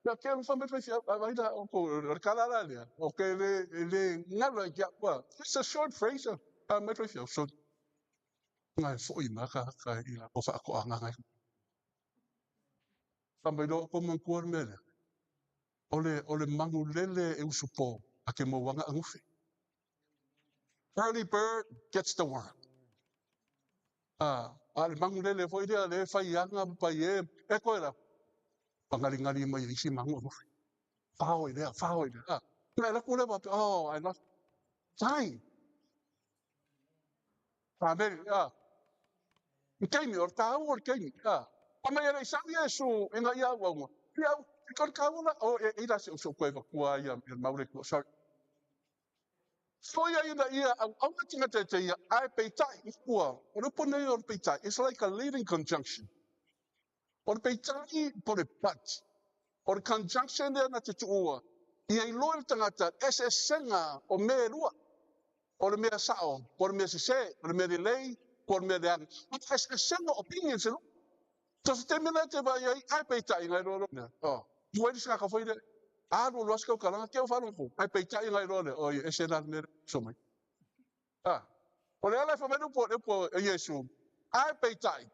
Ia ke wha me whai whiau, a vai la, o ko, o le kala lea, o ke le, le ngalo i kia, well, it's a short phrase, a me whai whiau, so, ngai fo i maka ka i la ko wha ko anga ngai. Ka mai lo ko man kuar mele. O le mangu lele e usupo a ke mo wanga angufe. Early bird gets the worm. A le mangu lele fo i le whai anga pai e, e koe la. Pangaringali mai isi mangu angufe. Whao i lea, whao i lea. Ngai la kule wa, oh, I lost time. A meri, a. I keimi, o le tāu o le keimi, a. A mai ere i sau Iesu i ngā ia au aunga. Ia au, i kore kāu la, o e ira se uso koe wakua ia, ia maure kua, sorry. Foia ina ia au aunga tinga te te ia, ai peitai, i kua, o le pone o le peitai, it's like a leading conjunction. O le peitai, po le but. O le conjunction lea na te tuua, ia i loa le tangata, ese senga o me rua. O le mea sao, o le mea sese, o le mea lelei, o le mea leaga. O le ese senga opinion se lu. To se te mena te vai ai, ai peitai ngai roa roa. Oh, ua iri saka foi le. A lo lo ska kalanga ke o whanau ko. Ai peitai ngai roa le. O ia ese la me so mai. Ah. O le ala fa menu po le po e Yesu. Ai peitai.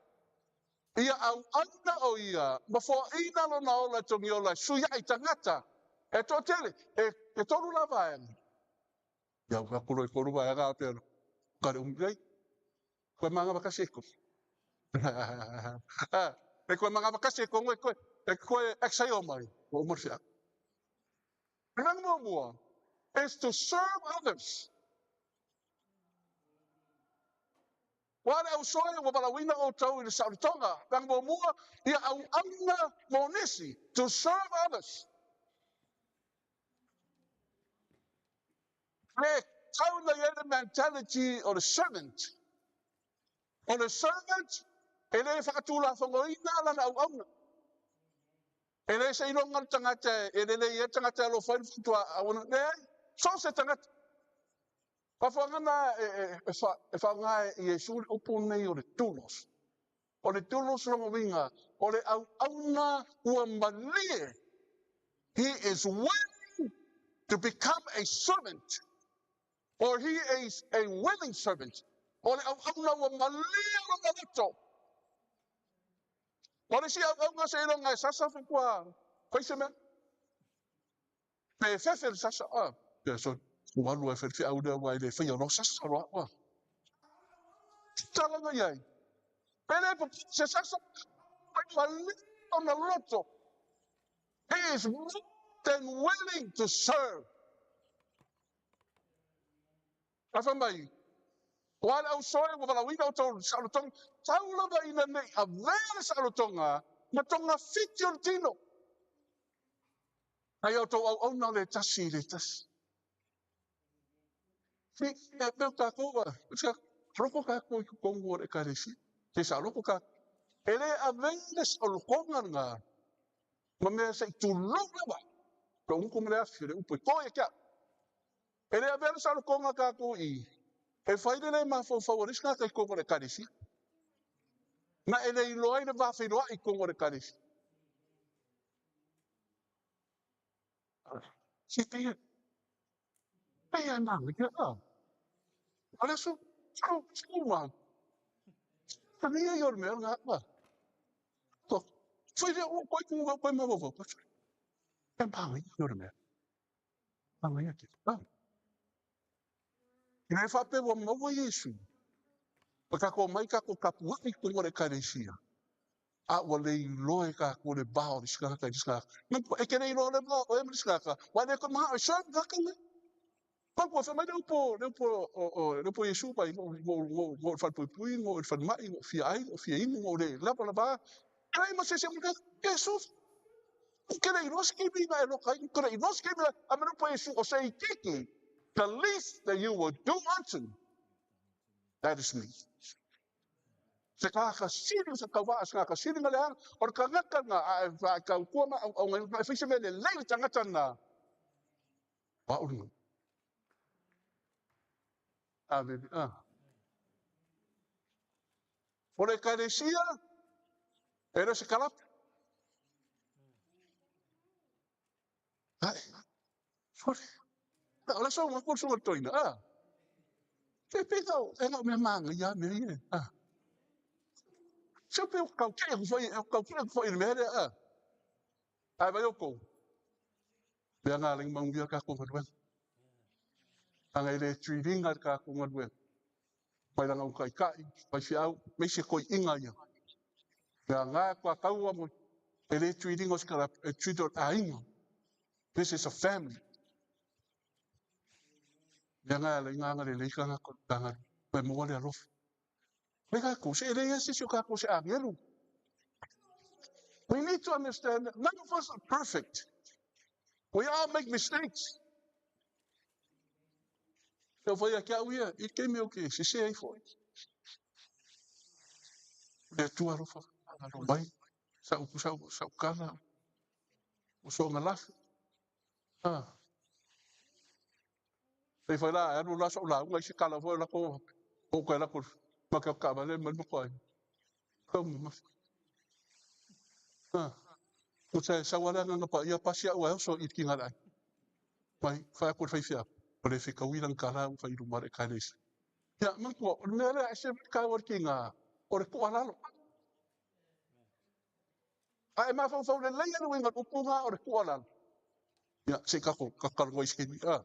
Ia au auna o ia, ma fo ina lo na ola tongi ola, sui ai tangata. E tō tele, e tōru la vaenga. Ia ua kuro i koru vaenga a pēro. Kare umrei, koe manga wakasi e ko. E koe manga wakasi e ko, koe, e koe eksai o mai, o umar whia. Rang mua, is to serve others. Wa le au soe, ua walawina o tau i le sauritonga. Rang mua, ia au auna mo nisi, to serve others. Le tau na ia le mentality o the servant. O the servant, e le whakatūla whangoina lana au auna. E le se ilonga le tangata, e le le ia tangata lo whai whantua auna. Le ai, so se tangata. Ka whangana e whangae i e suri upu nei o le tulos. O le tulos rongo winga, o le au auna ua malie. He is willing to become a servant. Or he is a willing servant. O le au auna ua malie o loto. O le si au aunga se ilonga e sasa whakua. Koe se mea? Pe fefe le sasa. Ah, yeah, so, walu e whai au lea wai le whai o no sasa roa. Wa. Talanga iai. E le se sasa mai ona loto. He is more than willing to serve. A fai mai, o a le ausoe ua valaauina outou i le saolotoga, tau lava ina ne i avea le saolotoga ma togafiti o le tino. Ai outou auauna le tasi i le tasi. Si, e peo tākou a, loko kākou i totonu o le ekalesia. Se saoloko kākou. E le avea le saolotoga lena ma mea se i tulou lava. Lou gutu ma le afi o le upu e to ia te au. E le avea le saolotoga kākou i e fai le le mafaufau o le isi tagata i totonu o le ekalesia. Na e le iloa ai le va feiloai i totonu o le ekalesia. Se pei pei e manaia a. O le aso, su ma. Tania i o le mea nga a. Ko, fai le o koe ku koe ma vovou. E manaia i o le mea. Manaia ke. Ah. Ina e faapea ua maua Iesu, ua tatou omai tatou tapuai i totonu o le Ekalesia, a ua le iloa e tatou le va o le isi tagata i le isi tagata. Manatua, e te le iloa le va o oe ma le isi tagata, aua e le toe manao e serve le tagata lenei. Manatua, fai mai le upu, le upu o le upu o Iesu mai, na ou i le falepuipui, na ou i le falemai, na ou fia ai, na ou fia inu, na ou le lava lava. E leai ma se isi e Iesu, ou te le iloa se taimi na e loka ai, ou te le iloa se taimi na, a me le upu a Iesu, o se itiiti, the least that you will do unto, that is me. Se tagata sili, se tauvaa, se tagata sili na leaga, o le tagata na, a e tautua ma auaunaina, e fai se mea lelei le tagata na, o au lena. Amene. Ah. O le ekalesia, e le o se kalapu. Ai, sore. O le aso ua suga toina. Ah. Te pe kau, e ngau mea manga ia mea ia. Ah. Se pe o kau ke ku foi, o kau ke ku foi le mea lea. Ah. Ai vai o kou. Mea ngā lengi maungia ka ko galuega. Anga i le tuiringa ka ko galuega. Mai langa u kaikai, mai fiau, mei se koi inga ia. Mea ngā kua kaua mo e le tuiringa o se kara, e tuito a inga. This is a family. Mea ngā le ngā le leika ngā ko ngā mai mua le alofa. Me ka ko se le se se ka ko se angelu. We need to understand that none of us are perfect. We all make mistakes. Tau whai a kia uia, i ke mea o ke sese ai foi. Le atua alofa, alo mai, sa upu sa sa ukala, o soonga lafi. Ah. Pei foi la, alu la so'u lauga i se kala foi o lako, o koe lako, ma ke kaavale mai ma koe. Kau mamafa. Ah. Ko te sau ale agaga paia pasi a'u ae oso i le kiga le ai. Mai, fai aku le faifeau, o le fekaui lana kala ua fai i luma o le Ekalesia. Ia, manatua, o le mea lea e ese mai le taua o le kiga, o le tuualalo. A e mafaufau lelei le uiga o le upu lena o le tuualalo. Ia, se i tatou talanoa i se taimi. A,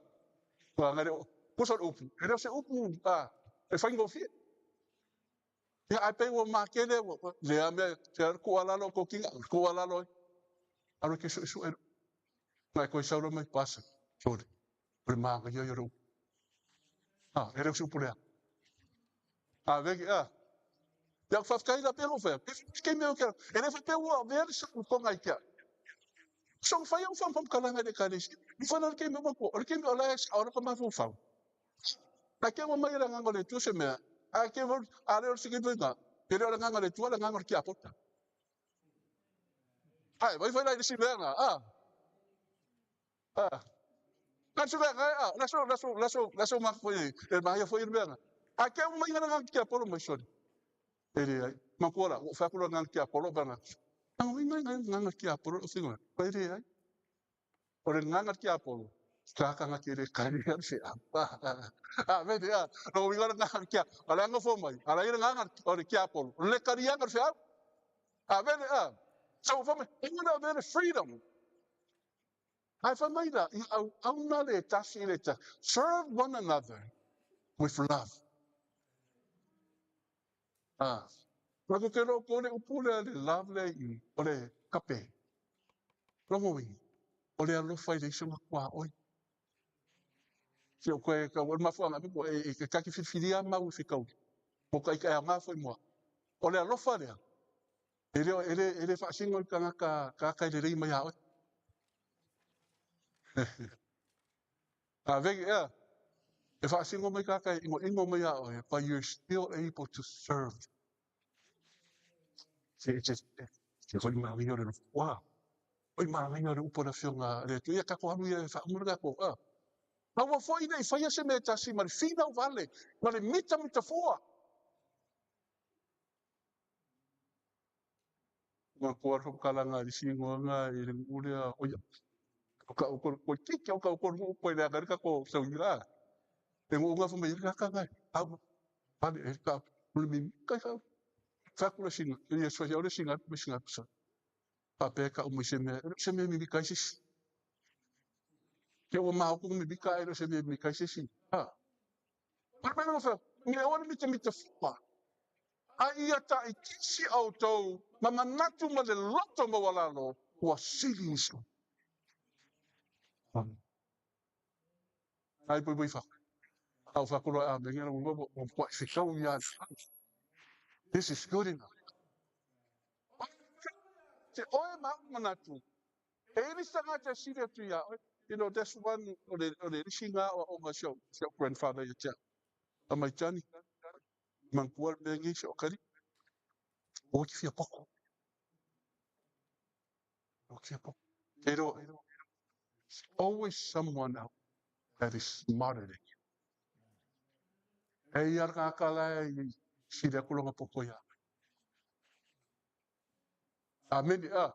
leaga e le o, pusa o le upu, e le o se upu a, e faigofie. Ia, ae pei ua makele, ua, lea mea, se le tuualalo o tokiga, o le tuualalo ai. Alu e te suesue. Na e toe sau loa mai pasa, sole, o le manaia ia o le upu. A, e le o se upu lea. A, vege, a. Ia, faafetai la pea lou fai atu. E mea o ke, e le faapea ua avea le saolotoga i te au. So fai au faamatalaga i le ekalesia. I whana le keimi o matua, o le keimi o la e sao ana ka mafaufau. Ai ke ua mai e le agaga o le Atua se mea, a ke ua, a le o le sikili nga, e le o le agaga o le Atua, le agaga o le tiapota. Ai, vai fai la i le si mea nga, a. A. Laso mea nga, a, laso, laso, laso, laso ma foi, e mahia foi le mea nga. A ke ua mai ngana nga tiapolo mai soli. E le ai. Matua la, ua fai atu le agaga tiapolo pa nga. Anga mai ngai ngai nganga tiapolo o singa. Pa e le ai. O le agaga tiapolo, kakanga ke le kare a se a. A me te a, no uiga le agaga kia, o le anga fo mai, a la i le agaga o le tiapolo, le karianga le feau. A me te a, so fo mai, e ngana me le freedom. Ae fai mai la, i auauna le tasi i le tasi. Serve one another with love. Ah. Matou te iloa outou le upu lea le love lea i i, o le kape. Lona uiga, o le alofa e leai se matuaoi. Se o koe tau, o le mafuaaga e, e, ta te filifilia mau e fetaui, mo ta ita e aoga foi mo au. O le alofa lea, e le, e le, e le faasino i tagata, tagata e lelei mai ia oe. A vegi, ea, e faasino mai tagata e inoino mai ia oe, but you're still able to serve. Se, se, se, foi manaia o le alofa. Oi manaia o le upu a le Afioga a le Atua. Ia tatou alu ia e faauma le tatou, a. Aua foi ne i faia se mea e tasi ma le finau vale, ma le mitamitafua. Manatua le faamatalaga a le isi igoa i le nuu lea, oia, o ka o ko tiki o ka o ko nuu ko le aga ka ko sauila. E nuu nga fai mai ka ka ngai. Au vale e ka le mi ka ka. Fa ku le singa, ia so ia le singa, me singa sa. Faapea ka uma i se mea, e le o se mea e mimika ai se isi. Ke ua maopo mimika ae le o se mea e mimika ai se isi. Ha. O le mea lea fai, me aua le mitamita fua. A ia taitisi outou ma manatu ma le loto maualalo ua sili isi. Ai pui pui fa. Au fa kulo a me ngela mo mo mo fetau ia. This is good enough. Te oe ma au manatu. E i le isi tagata e sili atu ia oe. You know, that's one o le, o le isi ngā o si au, si au grandfather ia te au. A mai tani, manatua le mea nei si au kari. O ki fia poko. O ki fia poko. Te roa, there's always someone out that is smarter than you. E ia ngā kala e sili aku longa poko ia. Amene, a.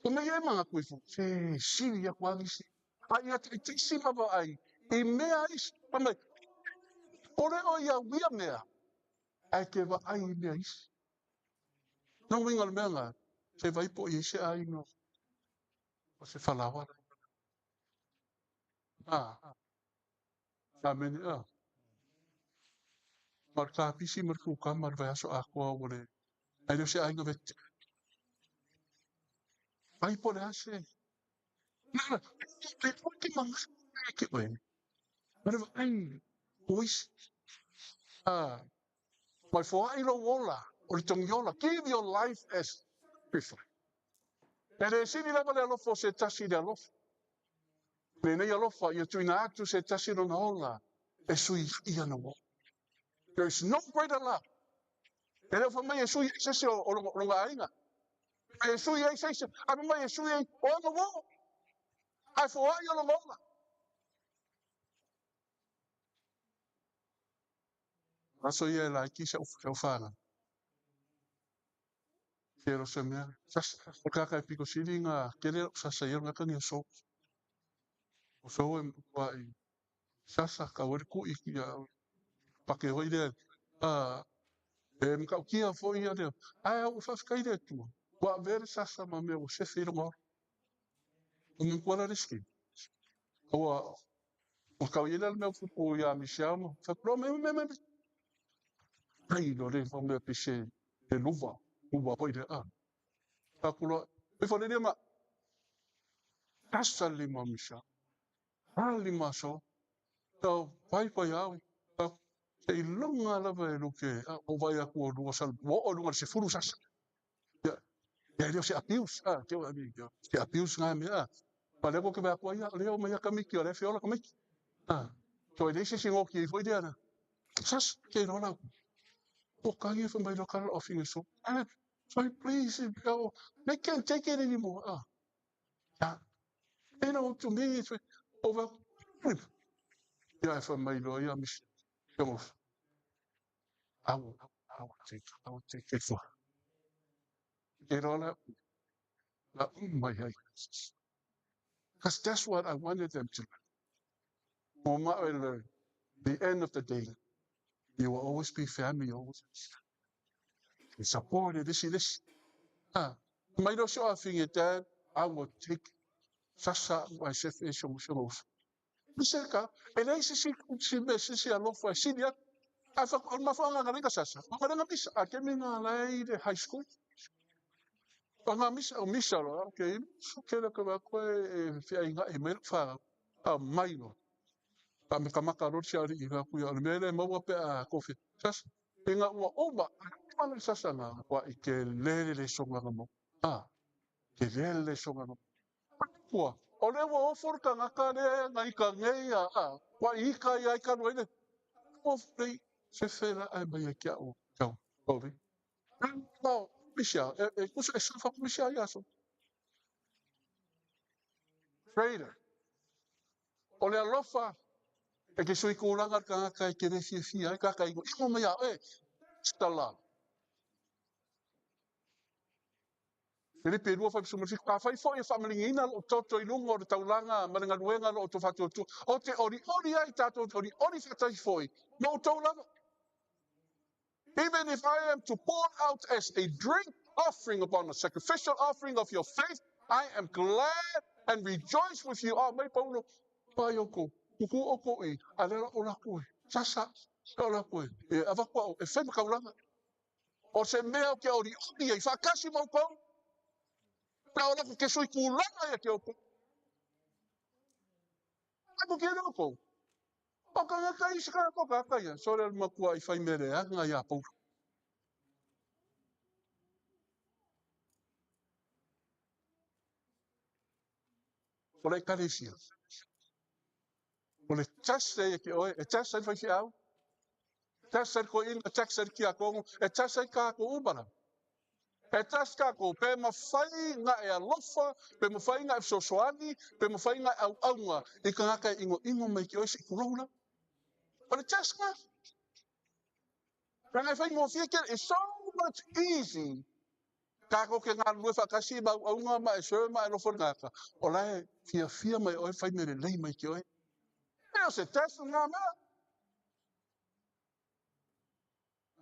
Ko mea ia e manga koe fo, se sili aku a nisi. A ia te tisi ma vaai, i mea isi, pa mai, ore o ia wia mea, ae ke vaai i mea isi. No winga le mea ngā, se vai po i se ai no, o se falawa. A, amene, a. Ma le kapisi ma le kukama le vaiaso atoa ua le ai lea o se aiga vetetele. Ai po o le a se na le aua te manatu ia te oe ma le vaai o isi a mai foai lou ola o le togiola, give your life as sacrifice. E le sili lava le alofa o se tasi i le alofa. Lenei alofa ia tuuina atu se tasi lona ola e sui ai ana uo. There is no greater love. E le o fai mai e sui ai se isi o lona aiga. E sui ai se isi, a fai mai e sui ai o ana uo. Ae foai o lona ola. Aso ia e laiti si au whanau. Tērā se mea. Sasa, o kākā e piko sili ngā kere o sasa ia ngā tangi o so. O so e mkua i sasa ka wari ku i ki a pake hoi rea. A, e mkau kia fo ia rea. Ai au whawhikai rea tua. Wa vere sasa ma mea o sefe i ronga ora. O mkua la riski. Ua, o kau ia le mea fuku ia Michelle ma whakuro me me me. Ai lo le fa mea pise e luva, luva foi le a. Whakuro, e whare rea ma tasa lima Michelle. Ha lima so. Tau pai pai au. Te i longa lava e luke, o vai aku o lua sal, o lunga se furu sasa. Ia, ia e le o se abuse, a, te o, se abuse ngā mea, a. Ma lea ko ke mea kua ia, lea o mai a kamiki, o lea whiola kamiki. A, so e leai se isi ngoki ai foi lea na. Sas, ke roa lau. O ka ia wha mai lo kala o finga so. A, sorry, please, oh, they can't take it anymore. A, ia, you know, to me, it's over. Ia, e wha mai loa ia, mis, I will, I will take, I will take it for. Ke roa lau. La mai ai. Because that's what I wanted them to learn. Mo ma e learn. The end of the day, you will always be family, always. You support it, this, this. Ah, mai lo so a Dad, I will take sasa wa se fe so so. Seka, e leai se si se mea se si alofa e sili atu. Ae fa, o le mafuaaga na lenga sasa, o nga lenga misa, a kemi nga lai i le high school. O nga misa, o misa loa, okay, ke le ka koe e whiainga e mai wha, a mai no. A me kamaka ro sia ri i ku ia, o le mea le maua pe a kofi. Sasa, e nga ua oma, mana sasa nga, wa i ke lele le songa nga mo. A, ke lele le songa nga mo. Ua, o le ua ofo le tangata lea nga ika nei a, a, wa i ika ia ika no ele. Ua nei, se fela ai mai e kia o, kau, kau vi. No, misia, e, e, kusa e safa misia ia so. Trader. O le alofa, e ke sui kūlanga le tangata e ke le fiafia ai, kaka ingo, ingo mai a, e, stala. Filipi 2:17, Afai foi e faamaligiina lou toto i luga o le taulaga ma le galuega o lo outou faatuatua, ou te olioli ai tatou te olioli faatasi foi ma outou lava. Even if I am to pour out as a drink offering upon the sacrificial offering of your faith, I am glad and rejoice with you. Oh, mai Paulo, pai oukou, kuku oukou i, a lea o lakou e, sasa, o lakou e, e avatu au, e fai ma kaulaga. O se mea o ke olioli ai faatasi ma outou, pe o lako ke sui kulaga ia ke outou. Ai mo ke outou. O ka ngaka i sika ko ka ka ia. Sore al makua i whai mere a nga ia pou. O le ekalesia. O le test e ke oe, e test ai faifeau, test ai koeina, test ai kiakongo, e test ai kākou uma lava. E test kākou, pe mawhai nga e alofa, pe mawhai nga e fesoasoani, pe mawhai nga e auaunga i kangaka e ingoingo mai ki oe se i kulou lava. O le test nga. Ranga e whaingofie ke, it's so much easy Kākou ke galulue faatasi ma auaunga ma e serve ma e alofa i le tagata, o la e fiafia mai oe fai mea lelei mai ke oe. E o se test lena mea.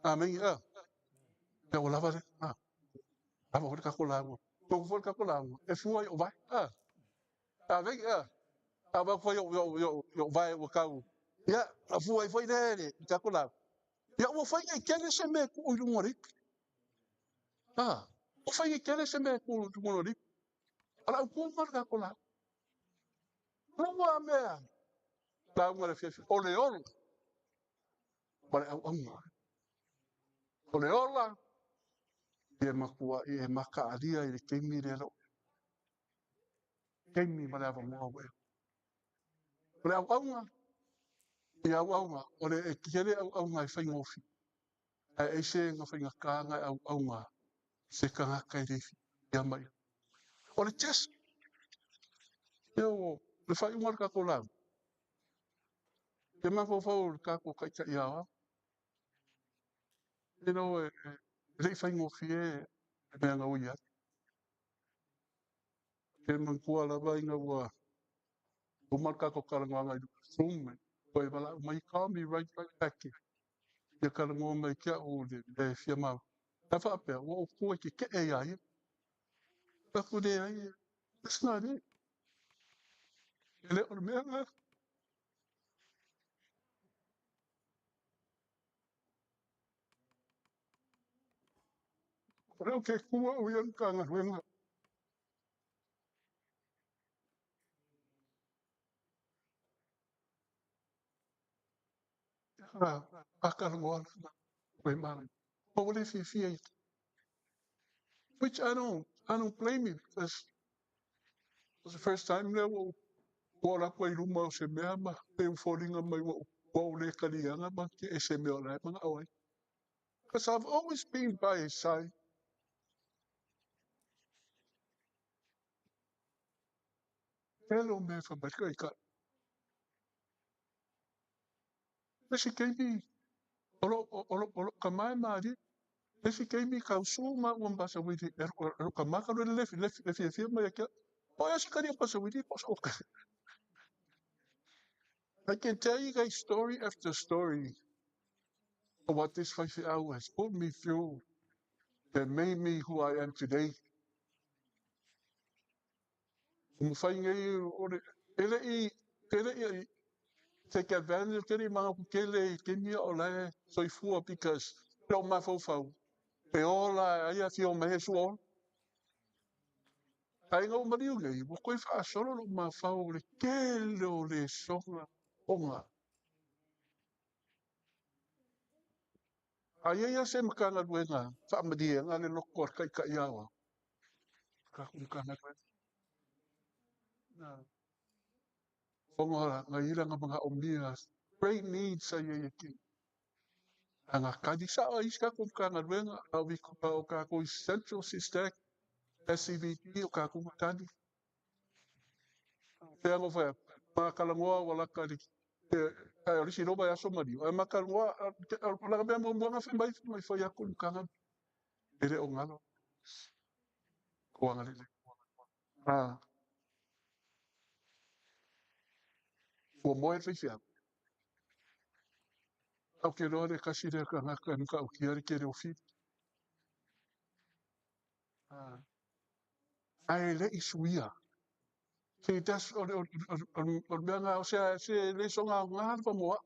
Amene, ea. Ea ua lava lea. A. Lava foi le tatou lauga. Tofu foi le tatou lauga. E fua i o vae. A. A vei, ea. A vau foi i o vae ua tau. Ia, a fua ai foi lea i le tatou lauga. Ia ua fai nei kele se mea e tuu i luga o le ipu. A, ua fai nei kele se mea e tuu i luga o le ipu. O lau ku ma le tatou lauga. Lua mea lauga le fiafia, o le ola ma le auauna. O le ola, ia matua i e makaalia i le taimi lea lou taimi ma le avanoa ua ea. O le auauna, i auauna, o le e tele auauna e faigofie, ae aise na faigata na e auauna se tagata e le fiafia mai. O le test, ia o le faaiuga o le tatou lauga, ke mafaufau o le tatou taitai aoao, you know, e le i faigofie le mea na ui ai. Ke manatua lava ina ua uma le tatou talanoaga i Zoom, ua e valaau mai, call me right, right back. Ia talanoa mai ki a'u le mea e fia mau. Ae faapea, ua ou kua i ke ke'e iā ia. Aku leai, that's not it. E le o le mea lena. O lea ke kua o ia Matagaluega. Which I don't blame you because it was the first time lea ua ou alu atu ai i luma o se mea ma pei ua foliga mai ua ou le kaliaga ma ke ese mea o la e manao ai. Because I've always been by his side. Tele o mea e whai mai ka. Le isi taimi, o lo, o lo, o lo ka mae mārie, le isi taimi ka usu māua ma Pastor Willie, e, e lo ka maka le le, le, le fiafia mai a kia, o ea se kari a Pastor Willie, po o ka. I can tell you guys story after story of what this faifeau has put me through that made me who I am today. Ua mafai nei o le, e le i, e le i, Take advantage ou te le i manatu tele i taimi a o la e soifua because i lou mafaufau, e ola ai a fia mai Iesu ola. Ae ina ua maliu nei, ua toe faasolo lou mafaufau i le tele o lesona ona a i ai lava se Matagaluega faamalieina le loto a le Taitai Aoao, tatou Matagaluega. Na ona na i ai lana manaomia great needs sa i ai e tino. Ana tali sao a isi tatou Matagaluega, a o tatou i Central SysTech, SCVT, o tatou na tali. Pei ona ou fai atu, ma talanoa ua lata i le ae o le isi loa vaiaso maliu, ae ma talanoa, o lana mea muamua na fai mai, fai mai fai atu le Matagaluega. E le o galo. Ua agalelei. Ah. Ua moe le faifeau. Ou te iloa le tasi lea tagata e matautia le tele o fili. Ah. Ae le i suia. See, that's, o, o, o, o le mea na, o se, se le soga aoga le pamoa.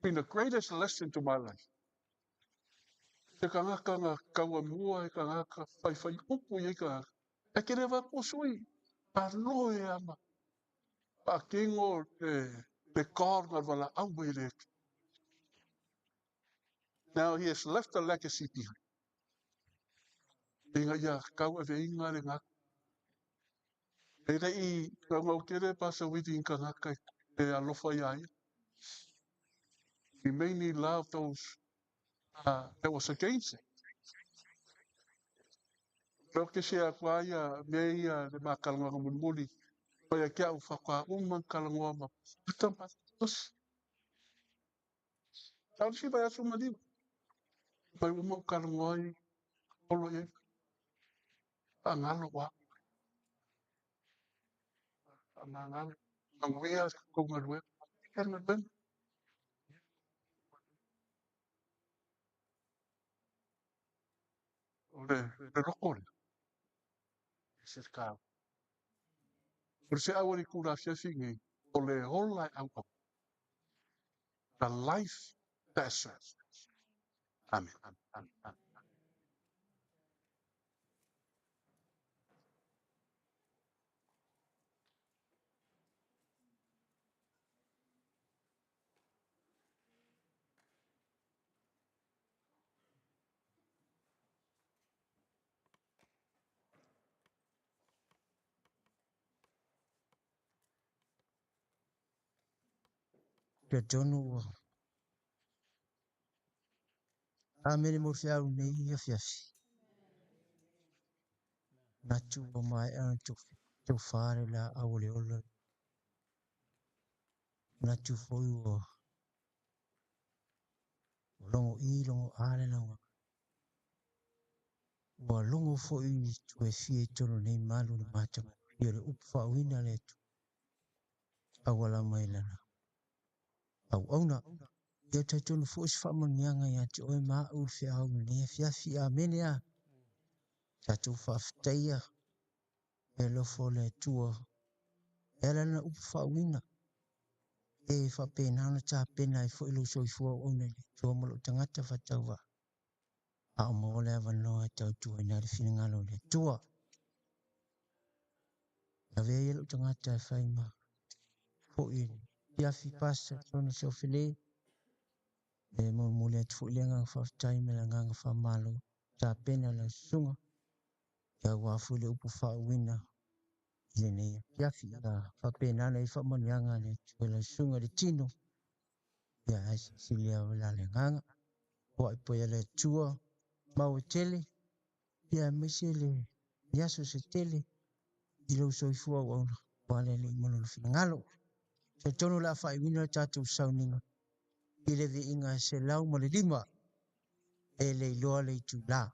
Been the greatest lesson to my life. Se tagata na tauamua e tagata, faifai upu i ai tagata. E te le avatu sui, malo e ama. Faatino le God na valaau mai le Atua. Now he has left a legacy behind. Ina ia tauaveina le gata. E le i naunau tele Pastor Witi i tagata e alofa ia ia. He mainly loved those that was against him. Lea ou te share atu ai ia mea ia le ma talanoaga mulimuli mai ia te au faatoa uma ona talanoa ma Peter Matos. Na o le isi vaiaso maliu mai ua uma ou talanoa ai olo i ai faagalo ua faamagalo manuia le tou galuega. Galuega. O le loko lea, e se taua. O le feau a le itula afiafi nei, o le ola e auau. The life that serves. Amen. Talitonu ua Amene mo le feau nei afiafi. Manatu ua maea ona tofa le laau o le ola. Manatu foi ua logo i logo a le lauga. Ua logo foi itu e fia i totonu o nei malu le matagofie o le upu faauuina a le Atua. Auala mai lana auauna. Ia talitonu foi se faamanuiaga ia te oe ma au le feau i lenei afiafi. Amene a. Tatou faafetaia e alofa o le Atua e ala lana upu faauuina e faapena ona tapena ai foi lou soifua auauna i le Atua ma lou tagata faatauvaa. A o maua le avanoa e tautuaina ai le finagalo o le Atua. Lavea ia lou tagata e fai ma foi afiafi Pastor John Sofele e molimoli atu foi le agaga faafetai ma le agaga faamalo tapena lau susuga ia aua foi le upu faauuina i lenei afiafi. Ia faapena ona i ai faamanuiaga a le Atua i lau susuga i le tino ia ae silasila ia la le agaga foai pea le Atua maua tele ia aemaise le ni aso se tele i lou soifua auauna aua le Alii ma lona finagalo. Talitonu o le a faaiuina le tatou sauniga i le viiga e 105 e le iloa le itula.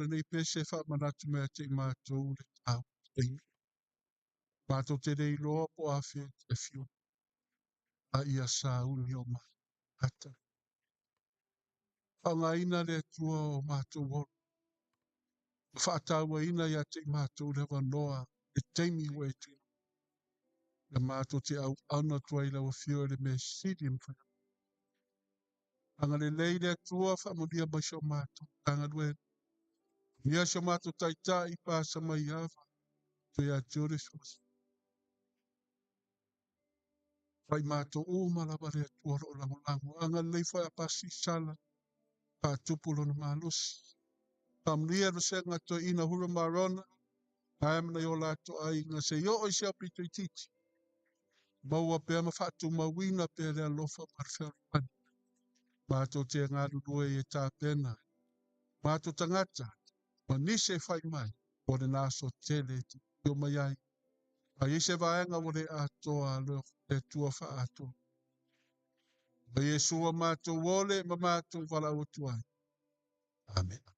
lenei pese e faamanatu mai ia te i matou le taua taimi. Matou te le iloa po o afea e te afio a ia sauni o ata. Faaaogaina le Atua o matou ola, ma faatauaina ia te i matou le avanoa le taimi ua e tuuina. Na matou te auauna atu ai i lau Afioga i le mea sili e mafai ona. Agalelei le Atua, faamanuia mai si o matou Matagaluega. Manuia si o matou Taitai, Pasa Maiava, toe ia te oe le Fesoasoani. Fai matou uma lava le Atua o lo o lagolago. Agalelei foi a Pasi Sala, faatupu lona malosi. Faamanuia le vasega toeaina Hura ma Arona, ae ma nai o latou aiga se i oo i se aupito itiiti. Maua pea ma faatumauina pea le alofa ma le fealofani. Matou te galulue i e tapena, matou tagata, ma nisi e fai mai, o lena aso tele e te afio mai ai. A i ai se vaega ua le atoa, le Atua faaatoa. Ma Iesu ua matou ole ma matou valaau atu ai. Amene.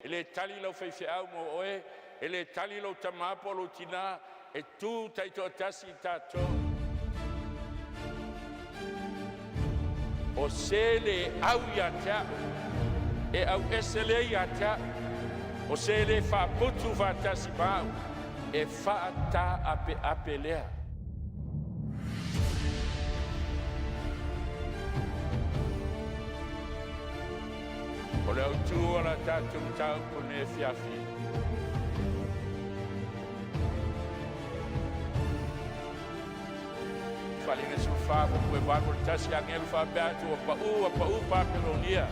E le tali lau faifeau mo oe, e le tali lou tama po o lou tina, e tu taitoatasi i tatou. O se le au ia te a'u e auese lea ia te a'u, o se le faaputu faatasi ma a'u, e faataapeape lea. O le autu o la tatou mataupu i lenei afiafi, Faaaliga 14, 8 o le tasi agelu faapea atu, ua pau, ua pau Papelonia.